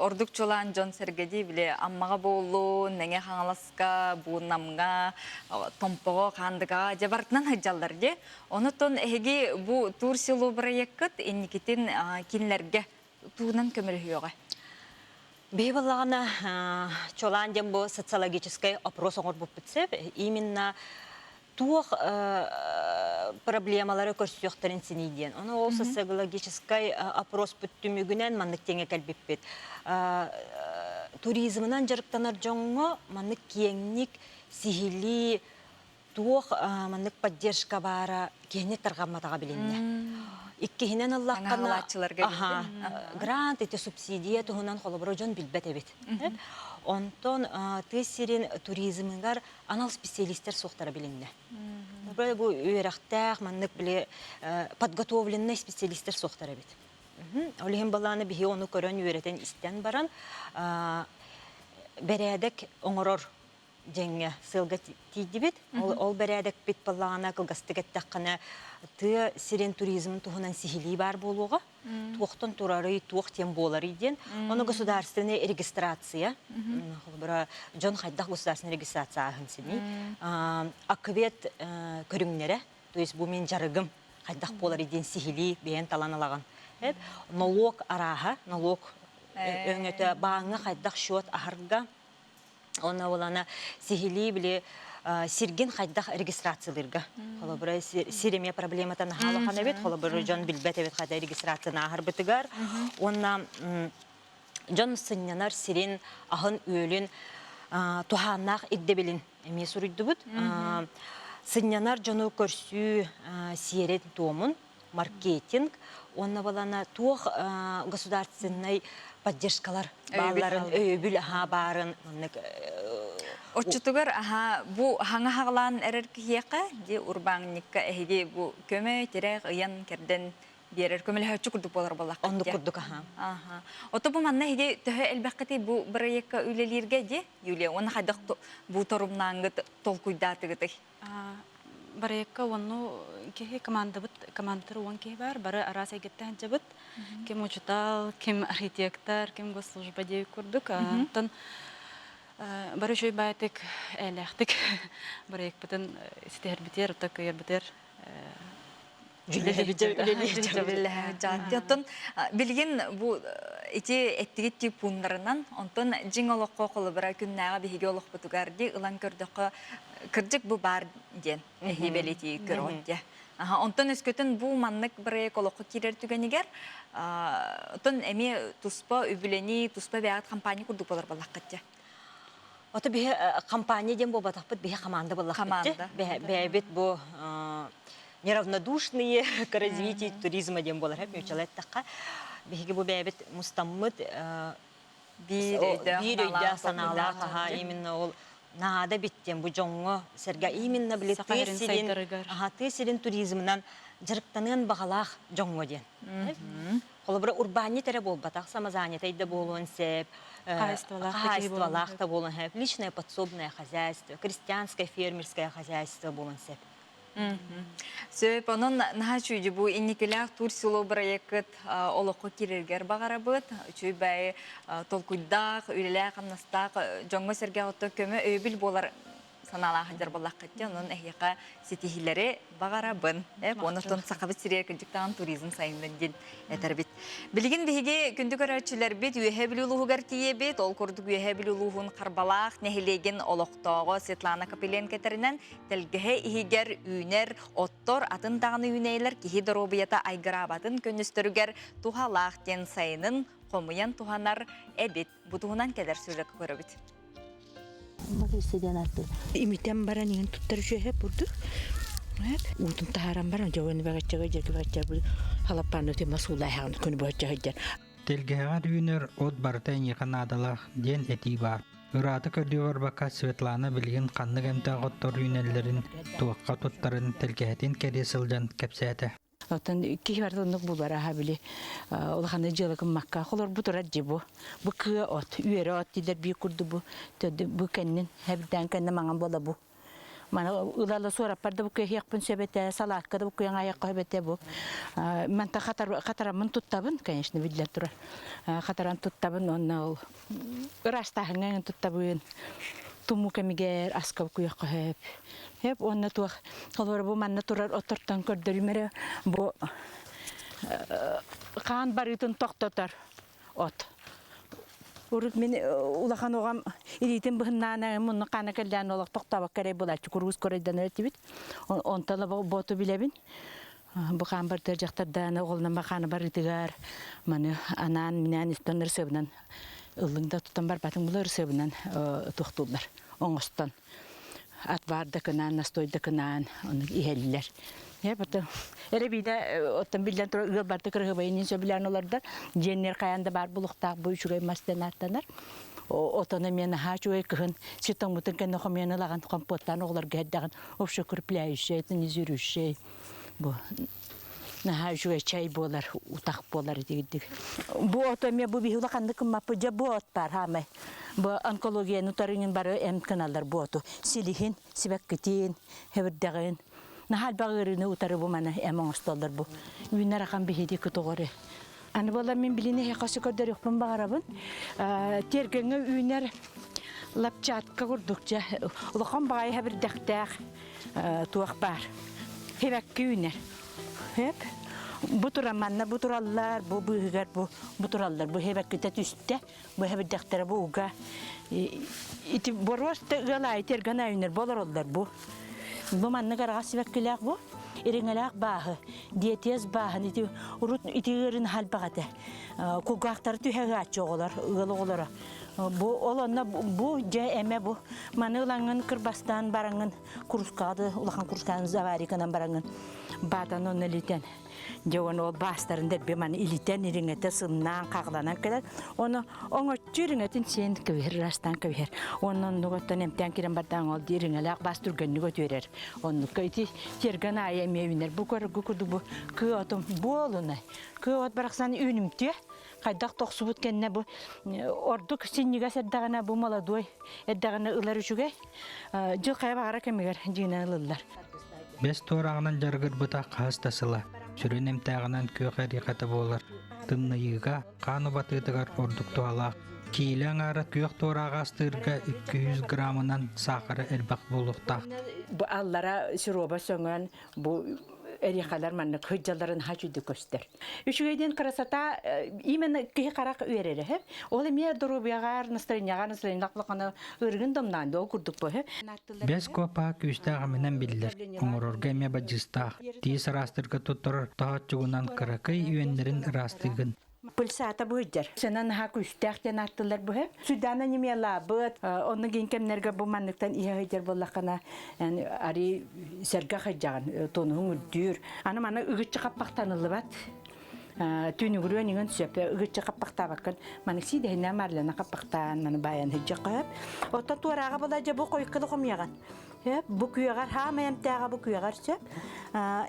ордук чулаан дьон сэргэдии били Аммаҕа буоллун, Мэҥэ Хаҥаласка, Буунамҥа, Томпоҕо, Хаандыгаҕа дьэ барытынан сылдьаллар дии. Онутон эһиги бу Тур село бырайыаккыт инникитин кинилэргэ тугунан көмөлөһүөҕэ? Биһи буоллаҕына чолаан диэн бу социологическай опрос оҥорбуппут сөп. Именно туох проблемалары көрсүөхтэрин синий диэн. Ону ол социологическай опроспут түмүгүнэн маннык тэҥэ кэлбиппит. Туризмынан дьарыктанар дьоҥҥо маннык киэҥник сиһилии туох маннык поддержка баара киһини тарҕамматаҕа билиннэ. Иккиһинэн ыллаххына, грант ити субсидия туһунан холобура дьон билбэт эбит. Онтон тыа сирин туризмыгар анал специалистер суохтара билиннэ. Бу үөрэхтээх маннык били подготовленный специалистер суохтар эбит. Ол иһин балааны биһи ону көрөн үөрэтэн истэн баран бэрээдэк оҥорор дьэҥҥэ сыалга тиийдибит. Ол бэрээдэкпит баллаҕана кылгастык эттэххинэ тыа сирин туризмын туһунан сиһилии баар буолуоҕа. Туохтан турарый, туох диэн буоларый диэн. Ону государственная регистрация, холобура, дьон хайдах государственная регистрация ааһын синий. Аквет көрүҥнэрэ, то есть бу мин дьарыгым хайдах буоларый диэн сиһилии бэйэн талан алаҕын. Налог арааһа, налог өҥөтө бааҥҥа хайдах счет аһарга, Онно буолана сиһилии били сиргин хайдах регистрациялыырга. Холобура сир эмиэ проблемата наһаа улахан эбит. Холобура дьон билбэт эбит хайда регистрацияны ааһарбытыгар. Уонна дьон сынньанар сирин аһын-үөлүн туһааннаах ирдэбилин эмиэ суруйдубут. Сынньанар дьону көрсүү сиэрин-туомун маркетинг уонна балана туох государственнай поддержкалар баалларын өйөбүл аһаа баарын маннык Оччотугар аһаа бу хаҥа хаҕалаан эрэр киһиэхэ ди урбаанньыкка эһиги бу көмө тирэх ыйан кэрдэн биэрэр көмөлөһөөччү курдук буолар буоллаххыт Оннук курдук аһаа. Аха. Ото бу манна эһиги төһө элбэххитий бу бырайыакка үлэлииргэ ди Юлия уонна хайдах бу торумнаангыт толкуйдаатыгытый? Барыйакка уонну киһи командабыт командатар уон киһи бар бары араас эйгэттэн сылдьабыт ким учутал ким архитектор ким госслужба диэбит курдук оттон бары үчүгэй баайтык ээлээхтик барыйакпытын ситиһэрбитигэр оттон кыайарбытыгар Оттон билигин бу ити эттигит тип пууннарынан, онтон дьиҥ олоххо холобура күннээҕи биһиги олохпутугар ди ылан көрдөххө кырдьык бу баар диэн эһии бэлиэтии көрөҕүт дии. Онтон өскөтүн бу маннык проект олоххо киирэр түгэнигэр оттон эмиэ туспа үбүлэнии, туспа бэйэҕит компания курдук болар буоллаххыт дии. Ото биһи компания диэн буолбатахпыт, биһи команда буоллахпыт. Бэйэбит бу неравнодушные к развитию туризма диэн буолар нууччалыы эттэххэ. Биһиги бу бэйэбит мустаммыт биир өйдөөх санаалаах аха именно ол наада биттен бу дьоҥҥо сэргэ именно били тыа сирин аха тыа сирин туризмынан дьарыктаныан баҕалаах дьоҥҥо диэн. Холобура, урбаанньыт эрэ буолбатах, самозанятай да буолуон сөп, хаһаайыстыбалаах да буолуон сөп, личное подсобное хозяйство, крестьянское фермерское хозяйство буолуон сөп. Сөп, онон наһаа үчүгэй бу инникилээх тур село бырайыаккыт олоххо киирэргэр баҕарабыт. Үчүгэй баайы толкуйдаах, үлэлээх-хамнастаах дьоҥҥо-сэргэҕэ оттон көмө өйөбүл буолар санаалаах сылдьар буоллаххыт дии. Онон эһиэхэ ситиһиилэри баҕарабын. Онон Сахабыт сиригэр кырдьыктаан туризм сайыннын диэн этэрбит. Билигин биһиги күндү көрөөччүлэрбит Үөһээ Бүлүү улууһугар тиийэбит. Ол курдук Үөһээ Бүлүү улууһун Харбалаах нэһилиэгин олохтооҕо Светлана Копыленко этэринэн, тэлгэһэ иһигэр үүнэр оттор атын даҕаны үүнээйилэр киһи доруобуйата айгыраабатын көннөстөрүгэр туһалаах диэн сайынын хомуйан туһанар эбит. Бу туһунан кэлэр сюжекка көрөбүт. Имитэн баран иҥин туттар үчүөһэ бурдук. Уутун таһааран баран дьоҕун бэгэччэгэ дьэки бэгэччэ бу халаппааны тема суулааһаҕын күн быһачча сылдьар. Тэлгэһэҕэр үүнэр от барыта эйиэхэ наадалаах диэн этии баар. Ыраата көрдүү барбакка Светлана билигин ханнык эмтээх оттор үүнэллэрин, туохха туттарын тэлгэһэтин кэрийэ сылдьан кэпсээтэ. Оттон киһи барыта оннук булар аха били улаханнык дьыала гыммакка холорбу турар дьи бу. Бу кыа от, үөрэ от дииллэр биир курдук бу төрдү бу кэннин хэбдээн кэннэ маҥан буола бу. Маны ылала суораппар да бу кыахпын сөп этэ, салаакка да бу кыаҥ айахха сөп этэ бу. Манта хатараммын туттабын, конечно, биллэн турар. Хатаран туттабын, онно ол ыраастааһыҥҥа туттабын. Тумуу кэмигэр аска куйахха сөп. Сөп уонна туох холобура бу манна турар оттортон көрдөрүм эрэ бу хаан барыытын тохтотор от. Урут мин улахан оҕом илиитин быһыннаана мунну хаана кэллээн олох тохтообокко эрэй булааччы куруус көрөйдөнөр этибит. Онтон боту билэбин. Бу хаан бартыар дьахтардааны оҕолунан хаана барыытыгар маны анаан минээн истэн ырсыабынан ыллыҥ да тутан барбатыҥ була ырсыабынан туохтууллар оҥостон отвар да кынаан настой да кынаан ону иһэллэр. Потом эрэбиинэ оттон биллэн турар ыал барыта кырыһыбайын сөбүлээн олордор. Дьиэннэр хайаан да баар булуохтаах бу үчүгэй мас диэн ааттанар. Отоно эмиэ наһаа үчүгэй кыһын сир тоҥмутун кэннэ хомуйан ылаҕын компоттаан оҕолорго иһэрдэҕин общеукрепляющий, тонизирующий бу наһаа үчүгэй чай буолар, утах буолар итигирдик. Бу ото эмиэ бу биһи улаханнык гыммаппыт дьэ бу от баар хаамай. Бу онкологияны утарыҥын бары эм гыналлар бу оту. Силиһин, сибэккитин, хэбирдэҕин. Наһаа элбэх ыарыыны утары бу маны эм оҥостоллор бу. Үүнэр ахан биһиги кытоҕоры. Аны буолар мин билини эһиэхэ өссө көрдөрүөхпүн баҕарабын. Тиэргэҥҥэ үүнэр лапчатка курдук дьэ улахан баҕайы хэбирдэхтээх туох баар. Сибэкки үүнэр. Хөп. Бу туран манна бу тураллар, бу быыһыгар бу бу тураллар. Бу хэбэккитэ түстэ, бу хэбирдэхтэрэ бу уга. Ити боруоста ыал аайы терган үүнэр болороллор бу. Бу маннык араҕас сибэккилээх бу. Ириҥэлээх бааһы, диэтиэс бааһын ити урут ити ыарын халбах этэ. Кулгаахтары түһэ ыааччы оҕолор, ыал оҕолоро. Бу ол онно бу дьэ эмэ бу маны ылаҥҥын кырбастаан бараҥҥын курускаҕа да улахан курускаҕын завариканан бараҥҥын баатан онно илитэн дьэ уонна ол баастарын дэлби маны илитэн ириҥэтэ сымнаан хаҕыланан кэлэр ону оҥоччу ириҥэтин сиэн кэбиһэр ыраастаан кэбиһэр уонна оннук оттон эмтээн киирэн бардаан ол дии ириҥэлээх баас түргэнник өтүөрэр оннукка ити тиэргэн аайы эмиэ үүнэр бу көрөргө курдук бу кыа отум буолунай кыа от барахсан үүнүмтүө хайдах тохсубут кэннэ бу ордук синньигэс эрдэҕинэ бу молодой эрдэҕинэ ылар үчүгэй дьыл хайа баҕара кэмигэр дьиҥинэн ылыллар. Бэс туорааҕынан дьарыгырбыта хаһыс да сыла. Сүрүн эмтээҕинэн күөх эриэхэтэ буолар. Тымныйыыга, хаан убатыытыгар ордук туһалаах. Киилэ аҥаара күөх туорааҕы астыырга 200 граммынан саахара элбэх буолуохтаах. Бу аллара сироба сөҥөн бу эриэхэлэр маннык сылдьалларын хаачыйды көстөр. Үчүгэй диэн красота именно киһи харах үөрэрэ. Ол эмиэ доруобуйаҕар, настроениеҕар, настроениелаах улахана ырыгын домнаан ол курдук бу. Бэс куоппаһа күүстээх эминэн биллэр, оҥорорго эмиэ бадьыыстаах. Тиис ыраастырга туттарар тоһооччугунан кыракый үөннэрин ыраастыыгын. Пыльсаата быһыдьар. Сына наһаа күүстээх диэн ааттылар быһа. Суйдаана немелаабыт. Онно гин кэмнэргэ бу манныктан иһэ сылдьар буоллаххына ари сэргэ сылдьаҕын, тонуһуҥ үрдүүр. Аны маны ыгыччы хаппахтаныллыбат. Түүнүгүрүөн иҥэн сөп ыгыччы хаппахтаабаккын маны сиидэһинэ марлена хаппахтаан маны баайан сылдьахха сөп. Оттон туорааҕа була дьэ бу хойукканы хомуйаҕын. Сөп бу күөҕэр хаама эмтээҕэ бу күөҕэр сөп.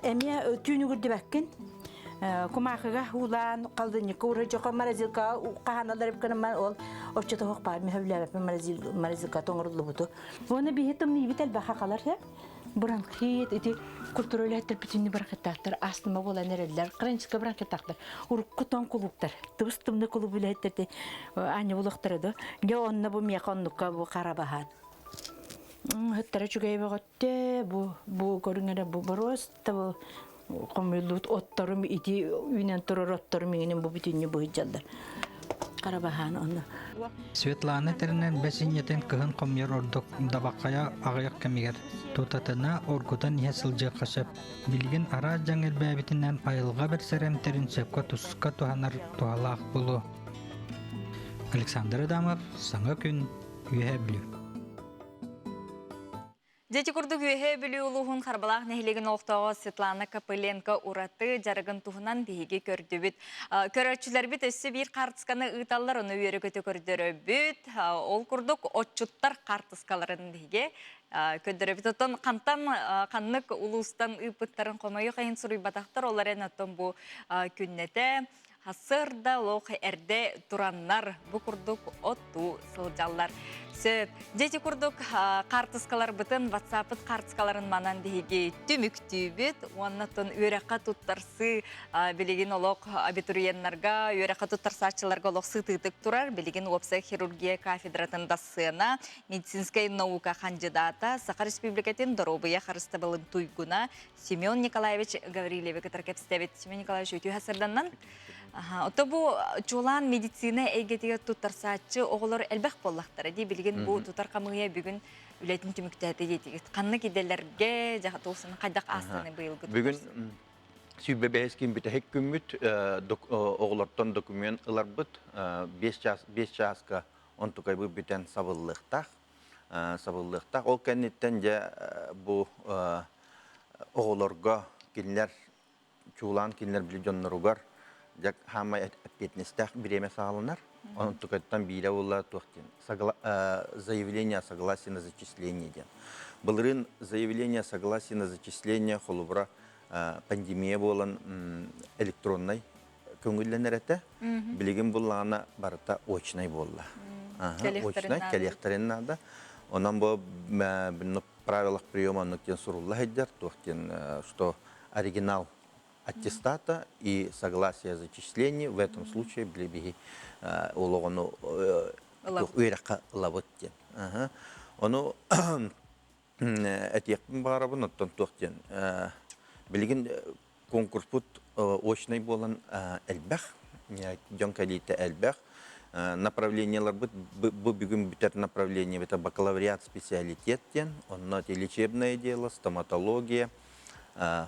Эмиэ түүнүгүрдүбэккин. Кумаахыга уулаан халдынньыкка ура дьоко морозилка хаһаналар эбикканамман ол оччото хохпаар мөһөблээбэппин морозилка тоҥоруллубуту. Уонна биһи тымныйбыт элбэх хахалар бронхит ити культура үлэһиттэр бүтүннүү бронхиттаахтар астма буолан эрэллэр хроническай бронхиттаахтар урукку тоҥ кулууптар тыбыс тымны кулууп үлэһиттэрти аанньа булуохтара да дьэ онно бу миэхэ оннукка бу хара баһаан ыһыттара үчүгэй бөҕөттө бу бу көрүҥ эрэ бу боруоста бу хомуйуллубут отторум ити үүнэн турар отторум иҥинин бу бүтүннүү быһыдьаллар хара баһаан онно Светлана тэринэн бэс инньэтин кыһын хомуйар ордук дабаххайа аҕыйах кэмигэр тутатына оргутан иһэ сылдьыахха сөп. Билигин араас дьаҥ элбээбитинэн айылҕа бэрсэр эмтэрин сөпкө туска туһанар туһалаах буолуо. Александр Адамов, Саҥа күн, Үөһээ Бүлүү. Дьэти курдук Үөһээ Бүлүү улууһун Харбалаах нэһилиэгин олохтооҕо Светлана Копыленко ураты дьарыгын туһунан биһиги көрдүбүт. Көрөөччүлэрбит өссө биир хаартысканы ыыталлар, ону үөрэ-көтө көрдөрөбүт. Ол курдук отчуттар хаартыскаларын биһиги көрдөрөбүт. Оттон хантан ханнык улуустан ыыппыттарын хомойуох иһин суруйбатахтар, ол эрэн оттон бу күннэтэ Сарсыарда олох эрдэ тураннар бу курдук оттуу сылдьаллар. Сөп. Дьэ курдук хаартыскаларбытын, WhatsApp-ыт хаартыскаларын манан биһиги түмүктүүбүт. Уонна тон үөрэххэ туттарсыы билигин олох абитуриеннарга, үөрэххэ туттарсааччыларга олох сытыытык турар. Билигин уопсай хирургия кафедратын дассыана, медицинскэй наука хандьыдаата, Саха Республикатын доруобуйа харыстабылын туйгуна Семен Николаевич Гаврильевы кытары кэпсэтэбит. Семен Николаевич үтүө сырданнан. Ото бу чуолаан медицина эйгэтигэр туттарсааччы оҕолор элбэх буоллахтара дии билигин бу тутар хамыыйа бүгүн үлэтин түмүктээтэ диэтигит. Ханнык идэлэргэ туохсун хайдах аастаны быйылгы Бүгүн сүүрбэ бэһис ким бүтэһик күммүт оҕолортон документ ыларбыт 5 час 5 чааска онтукайбыт бүтэн сабыллыахтаах сабыллыахтаах. Ол кэнниттэн дьэ бу оҕолорго кинилэр чуулаан кинилэр били дьонноругар дьэ хаамай эппиэтинэстээх бириэмэ саҕаланар. Онтукаттан биирэ буолла туох диэн заявление о согласии на зачисление диэн. Былырыын заявление о согласии на зачисление холобура пандемия буолан электроннай көҥүллэнэр этэ. Билигин буллаҕына барыта очнай буолла. Очнай кэлиэхтэрин наада. Онон бу правилах приема оннук диэн сурулла сылдьар, туох диэн, что оригинал аттестата и согласие о зачислении в этом случае били олоҕону үөрэххэ ылабыт диэн. Ону этиэхпин баҕарабын, оттон туох диэн билигин конкурспут очнай буолан элбэх, дьон кэлиитэ элбэх. Направлениеларбыт бу бүгүн бүтэр направление это бакалавриат специалитет диэн, онно лечебное дело, стоматология,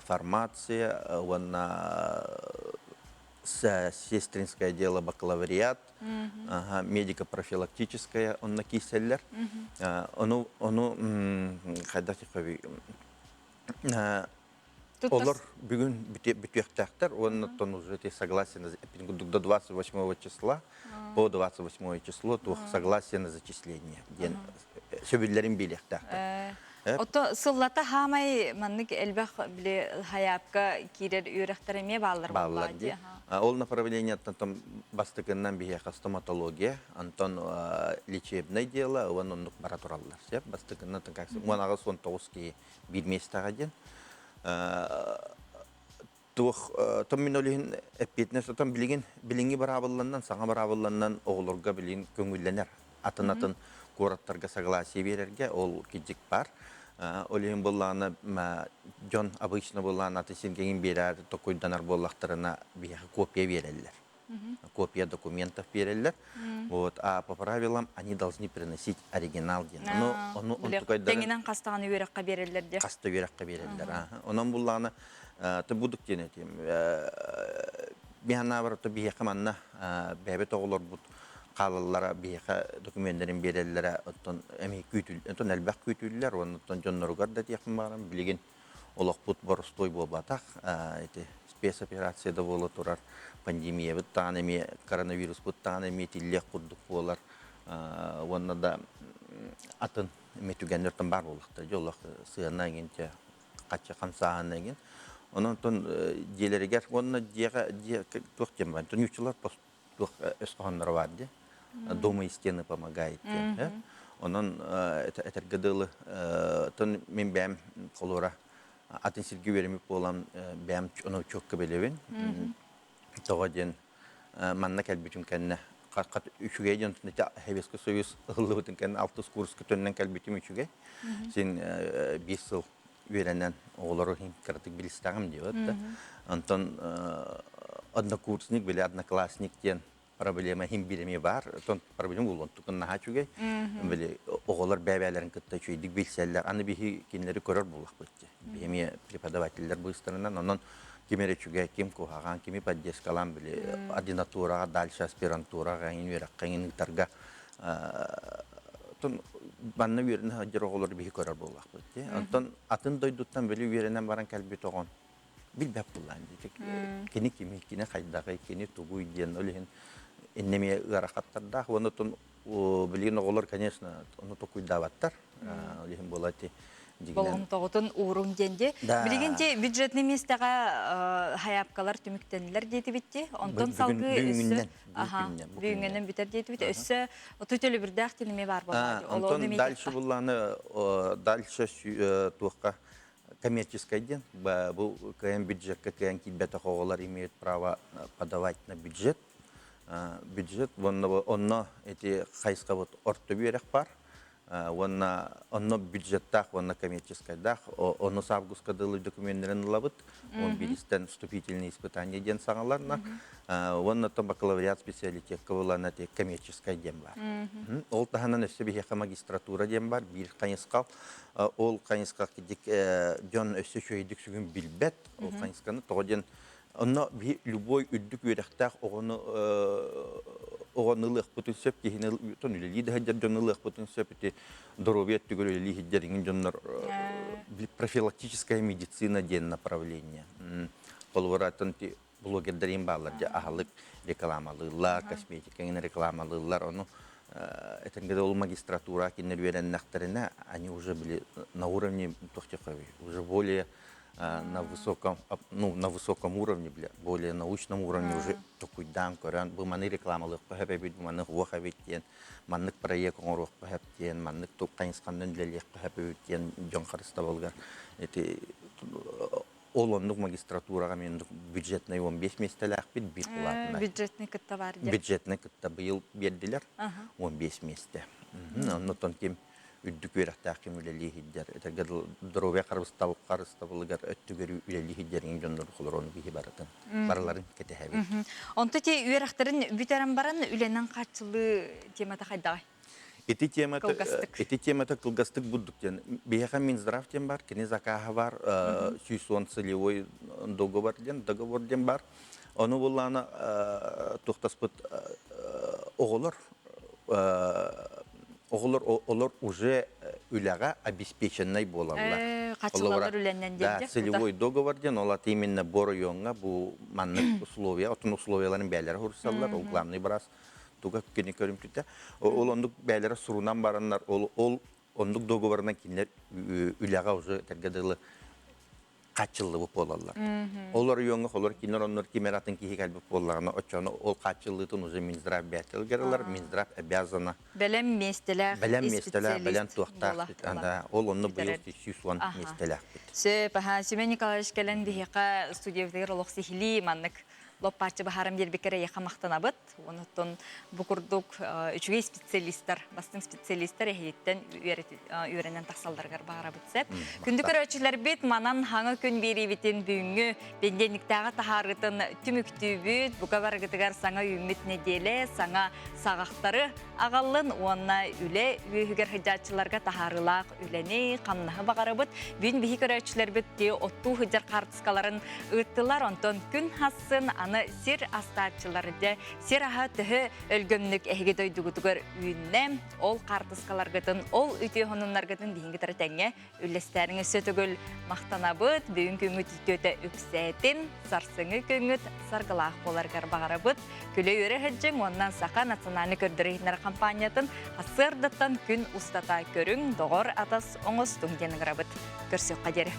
фармация уонна сестринское дело бакалавриат, медико-профилактическое онно киирсэллэр. Ону ону хайдах Олор бүгүн бүтүөхтээхтэр уонна оттон уже согласие на до 28 числа по 28 число туох согласие на зачисление диэн сөбүллэрин биэриэхтээхтэр. Ото сыллата хаамай маннык элбэх били хайаапка киирэр үөрэхтэр эмиэ бааллар бааллар дии. Ол направлениеттан там бастакыннан биһиэхэ стоматология, онтон лечебное дело, уон оннук бара тураллар. Сөп бастакыннан 18-19 киһи биир миэстэҕэ диэн. Туох том мин ол иһин эппиэтинэс отон билигин билиҥҥи быраабылланан саҥа быраабылланан оҕолорго билигин көҥүллэнэр атын-атын куораттарга согласие биэрэргэ ол кидьик бар. Ол иһин буоллаҕына дьон обычно буоллаҕына аты сиргэҥин биэрээр токуйданар буоллахтарына биһиэхэ копия биэрэллэр. Копия документов биэрэллэр. Вот, а по правилам они должны приносить оригинал диэн. Ону ону Тэҥинэн хастаҕаны үөрэххэ биэрэллэр диэ. Хаста үөрэххэ биэрэллэр. Онон буллаҕына будук диэн этим. Биһаннаабар то биһиэхэ манна бэйэбит оҕолорбут хаалаллара биһиэхэ документарын биэрэллэрэ оттон эми күүтүл оттон элбэх күүтүллэр уонна оттон дьонноругар да диэхпин баҕарам билигин олохпут боростуой буолбатах ити спецоперация да буола турар пандемиябыт даҕаны эмиэ коронавируспут даҕаны эмиэ тиллиэх курдук буолар уонна да атын эмиэ түгэннэр баар буоллахтар дьэ олох сыана эҥин чэ хаччы хамсааһын эҥин. Онон тон дьиэлэригэр уонна дьиэҕэ дьиэ туох диэн бар. Түнүүччүлэр туох өс хоһоонноро бар дии. Дома и стены помогает диэн. Онон этэргэ дылы тон мин бэйэм холуора атын сиргэ үөрэммит буолан бэйэм ону чуокка билэбин. Тоҕо диэн манна кэлбитим кэннэ хат үчүгэй диэн Советский Союз ыһыллыбытын кэннэ алтыс курска төннөн кэлбитим үчүгэй. Син биир сыл үөрэнэн оҕолору кыратык билистэҕим диэбит да. Онтон однокурсник били одноклассник диэн проблема иһин биир эмиэ баар. Оттон проблема буолуон тукун наһаа үчүгэй. Били оҕолор бэйэ-бэйэлэрин кытта үчүгэйдик билсэллэр. Аны биһи кинилэри көрөр буоллахпыт дии. Биһи эмиэ преподавателлэр быыстарынан. Онон ким эрэ үчүгэй, ким куһаҕан, кими поддержкалаан били ординатураҕа, дальше аспирантураҕа эҥин үөрэххэ эҥин ыытарга Оттон манна үөрэнэ сылдьар оҕолору биһи көрөр буоллахпыт дии. Онтон атын дойдуттан били үөрэнэн баран кэлбит оҕон билбэт буоллаан дии. Кини кими, кини хайдаҕый, кини тугуй диэн ол иһин иннэ эмиэ ыарахаттардаах. Уонна оттон билигин оҕолор, конечно, ону токуйдаабаттар. Ол иһин буола ити Болҕомтоҕутун ууруҥ диэн дии. Билигин ти бюджетный миэстэҕэ хайаапкалар түмүктэннилэр диэтибит дии. Онтон салгыы өссө бүгүҥҥэнэн бүтэр диэтибит. Өссө оту төлөбүрдээх тилими баар буолла. Онтон дальше булланы дальше туохха коммерческий диэн бу кыайан бюджетка кыайан киирбэтэх оҕолор имеют право подавать на бюджет. Бюджет онно эти хайысхабыт орто үөрэх бар. Уонна онно бюджеттаах уонна коммерческайдаах ону с августка дылы докуменнарын ылабыт. Он биристен вступительные испытания диэн саҥаларна. Уонна то бакалавриат специалитетка булана те коммерческай диэн бар. Ол таһынан өссө биһиэхэ магистратура диэн бар, биир хайысхал. Ол хайысха кидик дьон өссө үчүгэйдик сүгүн билбэт. Ол хайысханы тоҕо диэн Онно биһи любой үрдүк үөрэхтээх оҕону оҕону ылыахпытын сөп, киһини тон үлэлии да сылдьар дьону ылыахпытын сөп. Ити доруобуйа өттүгэр үлэлии сылдьар иҥин дьоннор профилактическая медицина диэн направление. Холобура, ити блогердар иин бааллар дьэ аһылык рекламалыыллар, косметика иҥин рекламалыыллар. Ону этэргэ ол магистратура кинилэр үөрэннэхтэринэ, они уже были на уровне уже более на высоком, ну, на высоком уровне, более научном уровне уже токуйдаан көрөн, бу маны рекламалыахха сөп эбит, бу маны уох эбит диэн, маннык проект оҥоруохха сөп диэн, маннык тук хайысханан үлэлиэххэ сөп эбит диэн дьон харыстабылыгар ити ол оннук магистратураҕа мен бюджетный 15 миэстэлээхпит биир платный. Бюджетный кытта бар диэн. Бюджетный кытта быйыл биэрдилэр 15 миэстэ. Оннотон ким үрдүк үөрэхтээх ким үлэлии сылдьар, этэргэ доруобуйа харыстабылыгар өттүгэр үлэлии сылдьар дьоннор холорону киһи барытын барыларын кэтэһэбит. Онто ти үөрэхтэрин бүтэрэн баран үлэнэн хааччылыы темата хайдаҕай? Ити темата ити темата кылгастык бурдук диэн. Биһиэхэ Минздрав диэн бар, кини закаһа бар, 110 целевой договор диэн, договор диэн бар. Ону буллаана тухтаспыт оҕолор оҕолор олор уже үлэҕэ обеспеченный буолаллар. Хачылалар үлэннэн Да, целевой договор диэн ол аты именно бу оройуоҥҥа бу маннык условия, отун условияларын бэйэлэрэ хурсаллар, ол главный быраас туга кини көрүмтүтэ. Ол оннук бэйэлэрэ сурунан бараннар, ол ол оннук договорынан кинилэр үлэҕэ уже этэргэ дылы хааччыллыбыт буолаллар. Ол оройуоҥҥа холор кинилэр оннор ким эрэ атын киһи кэлбит буоллаҕына, оччону ол хааччыллыытын уже Минздрав бэйэтигэр ылар, Минздрав обязана Бэлэм миэстэлээх бэлэм миэстэлээх, бэлэм туохтаах, ол онно быйыл 110 миэстэлээхпит. Сөп, аха, Семен Николаевич кэлэн биһиэхэ студиябытыгар олох сиһилии маннык лоппааччы баһааран биэрбиккэр эйиэхэ махтанабыт. Онуттан бу курдук үчүгэй специалистар, бастыҥ специалистар эһиттэн үөрэнэн тахсалларыгар баҕарабыт сөп. Күндү көрөөччүлэрбит манан хаҥа күн биэриибитин бүгүҥҥү бэнидиэнньиктээҕи таһаарыытын түмүктүүбүт. Бука барыгытыгар саҥа үүммүт нэдиэлэ, саҥа саҕахтары аҕаллын уонна үлэ үөһүгэр сылдьааччыларга таһаарыылаах үлэни, хамнаһы баҕарабыт. Бүгүн биһи көрөөччүлэрбит оттуу сылдьар хаартыскаларын ыыттылар. Онтон күн хассын аны сир астааччылар дьэ сир аһа төһө өлгөмнүк эһиги дойдугутугар үүннэ. Ол хаартыскаларгытын, ол үтүө сонуннаргытын биһиги кытары тэҥҥэ үллэстээриҥ өссө төгүл махтанабыт. Бүгүн күҥҥүт үтүөтэ үксээтин, сарсыҥҥы күҥҥүт саргылаах буоларгар баҕарабыт. Күлэ-үөрэ сылдьыҥ уонна Саха национальнай көрдөрүү-иһитиннэрэр хампаанньатын сарсыардаттан күн устата көрүҥ, доҕор атас оҥостуҥ диэн ыҥырабыт. Көрсүөххэ диэри.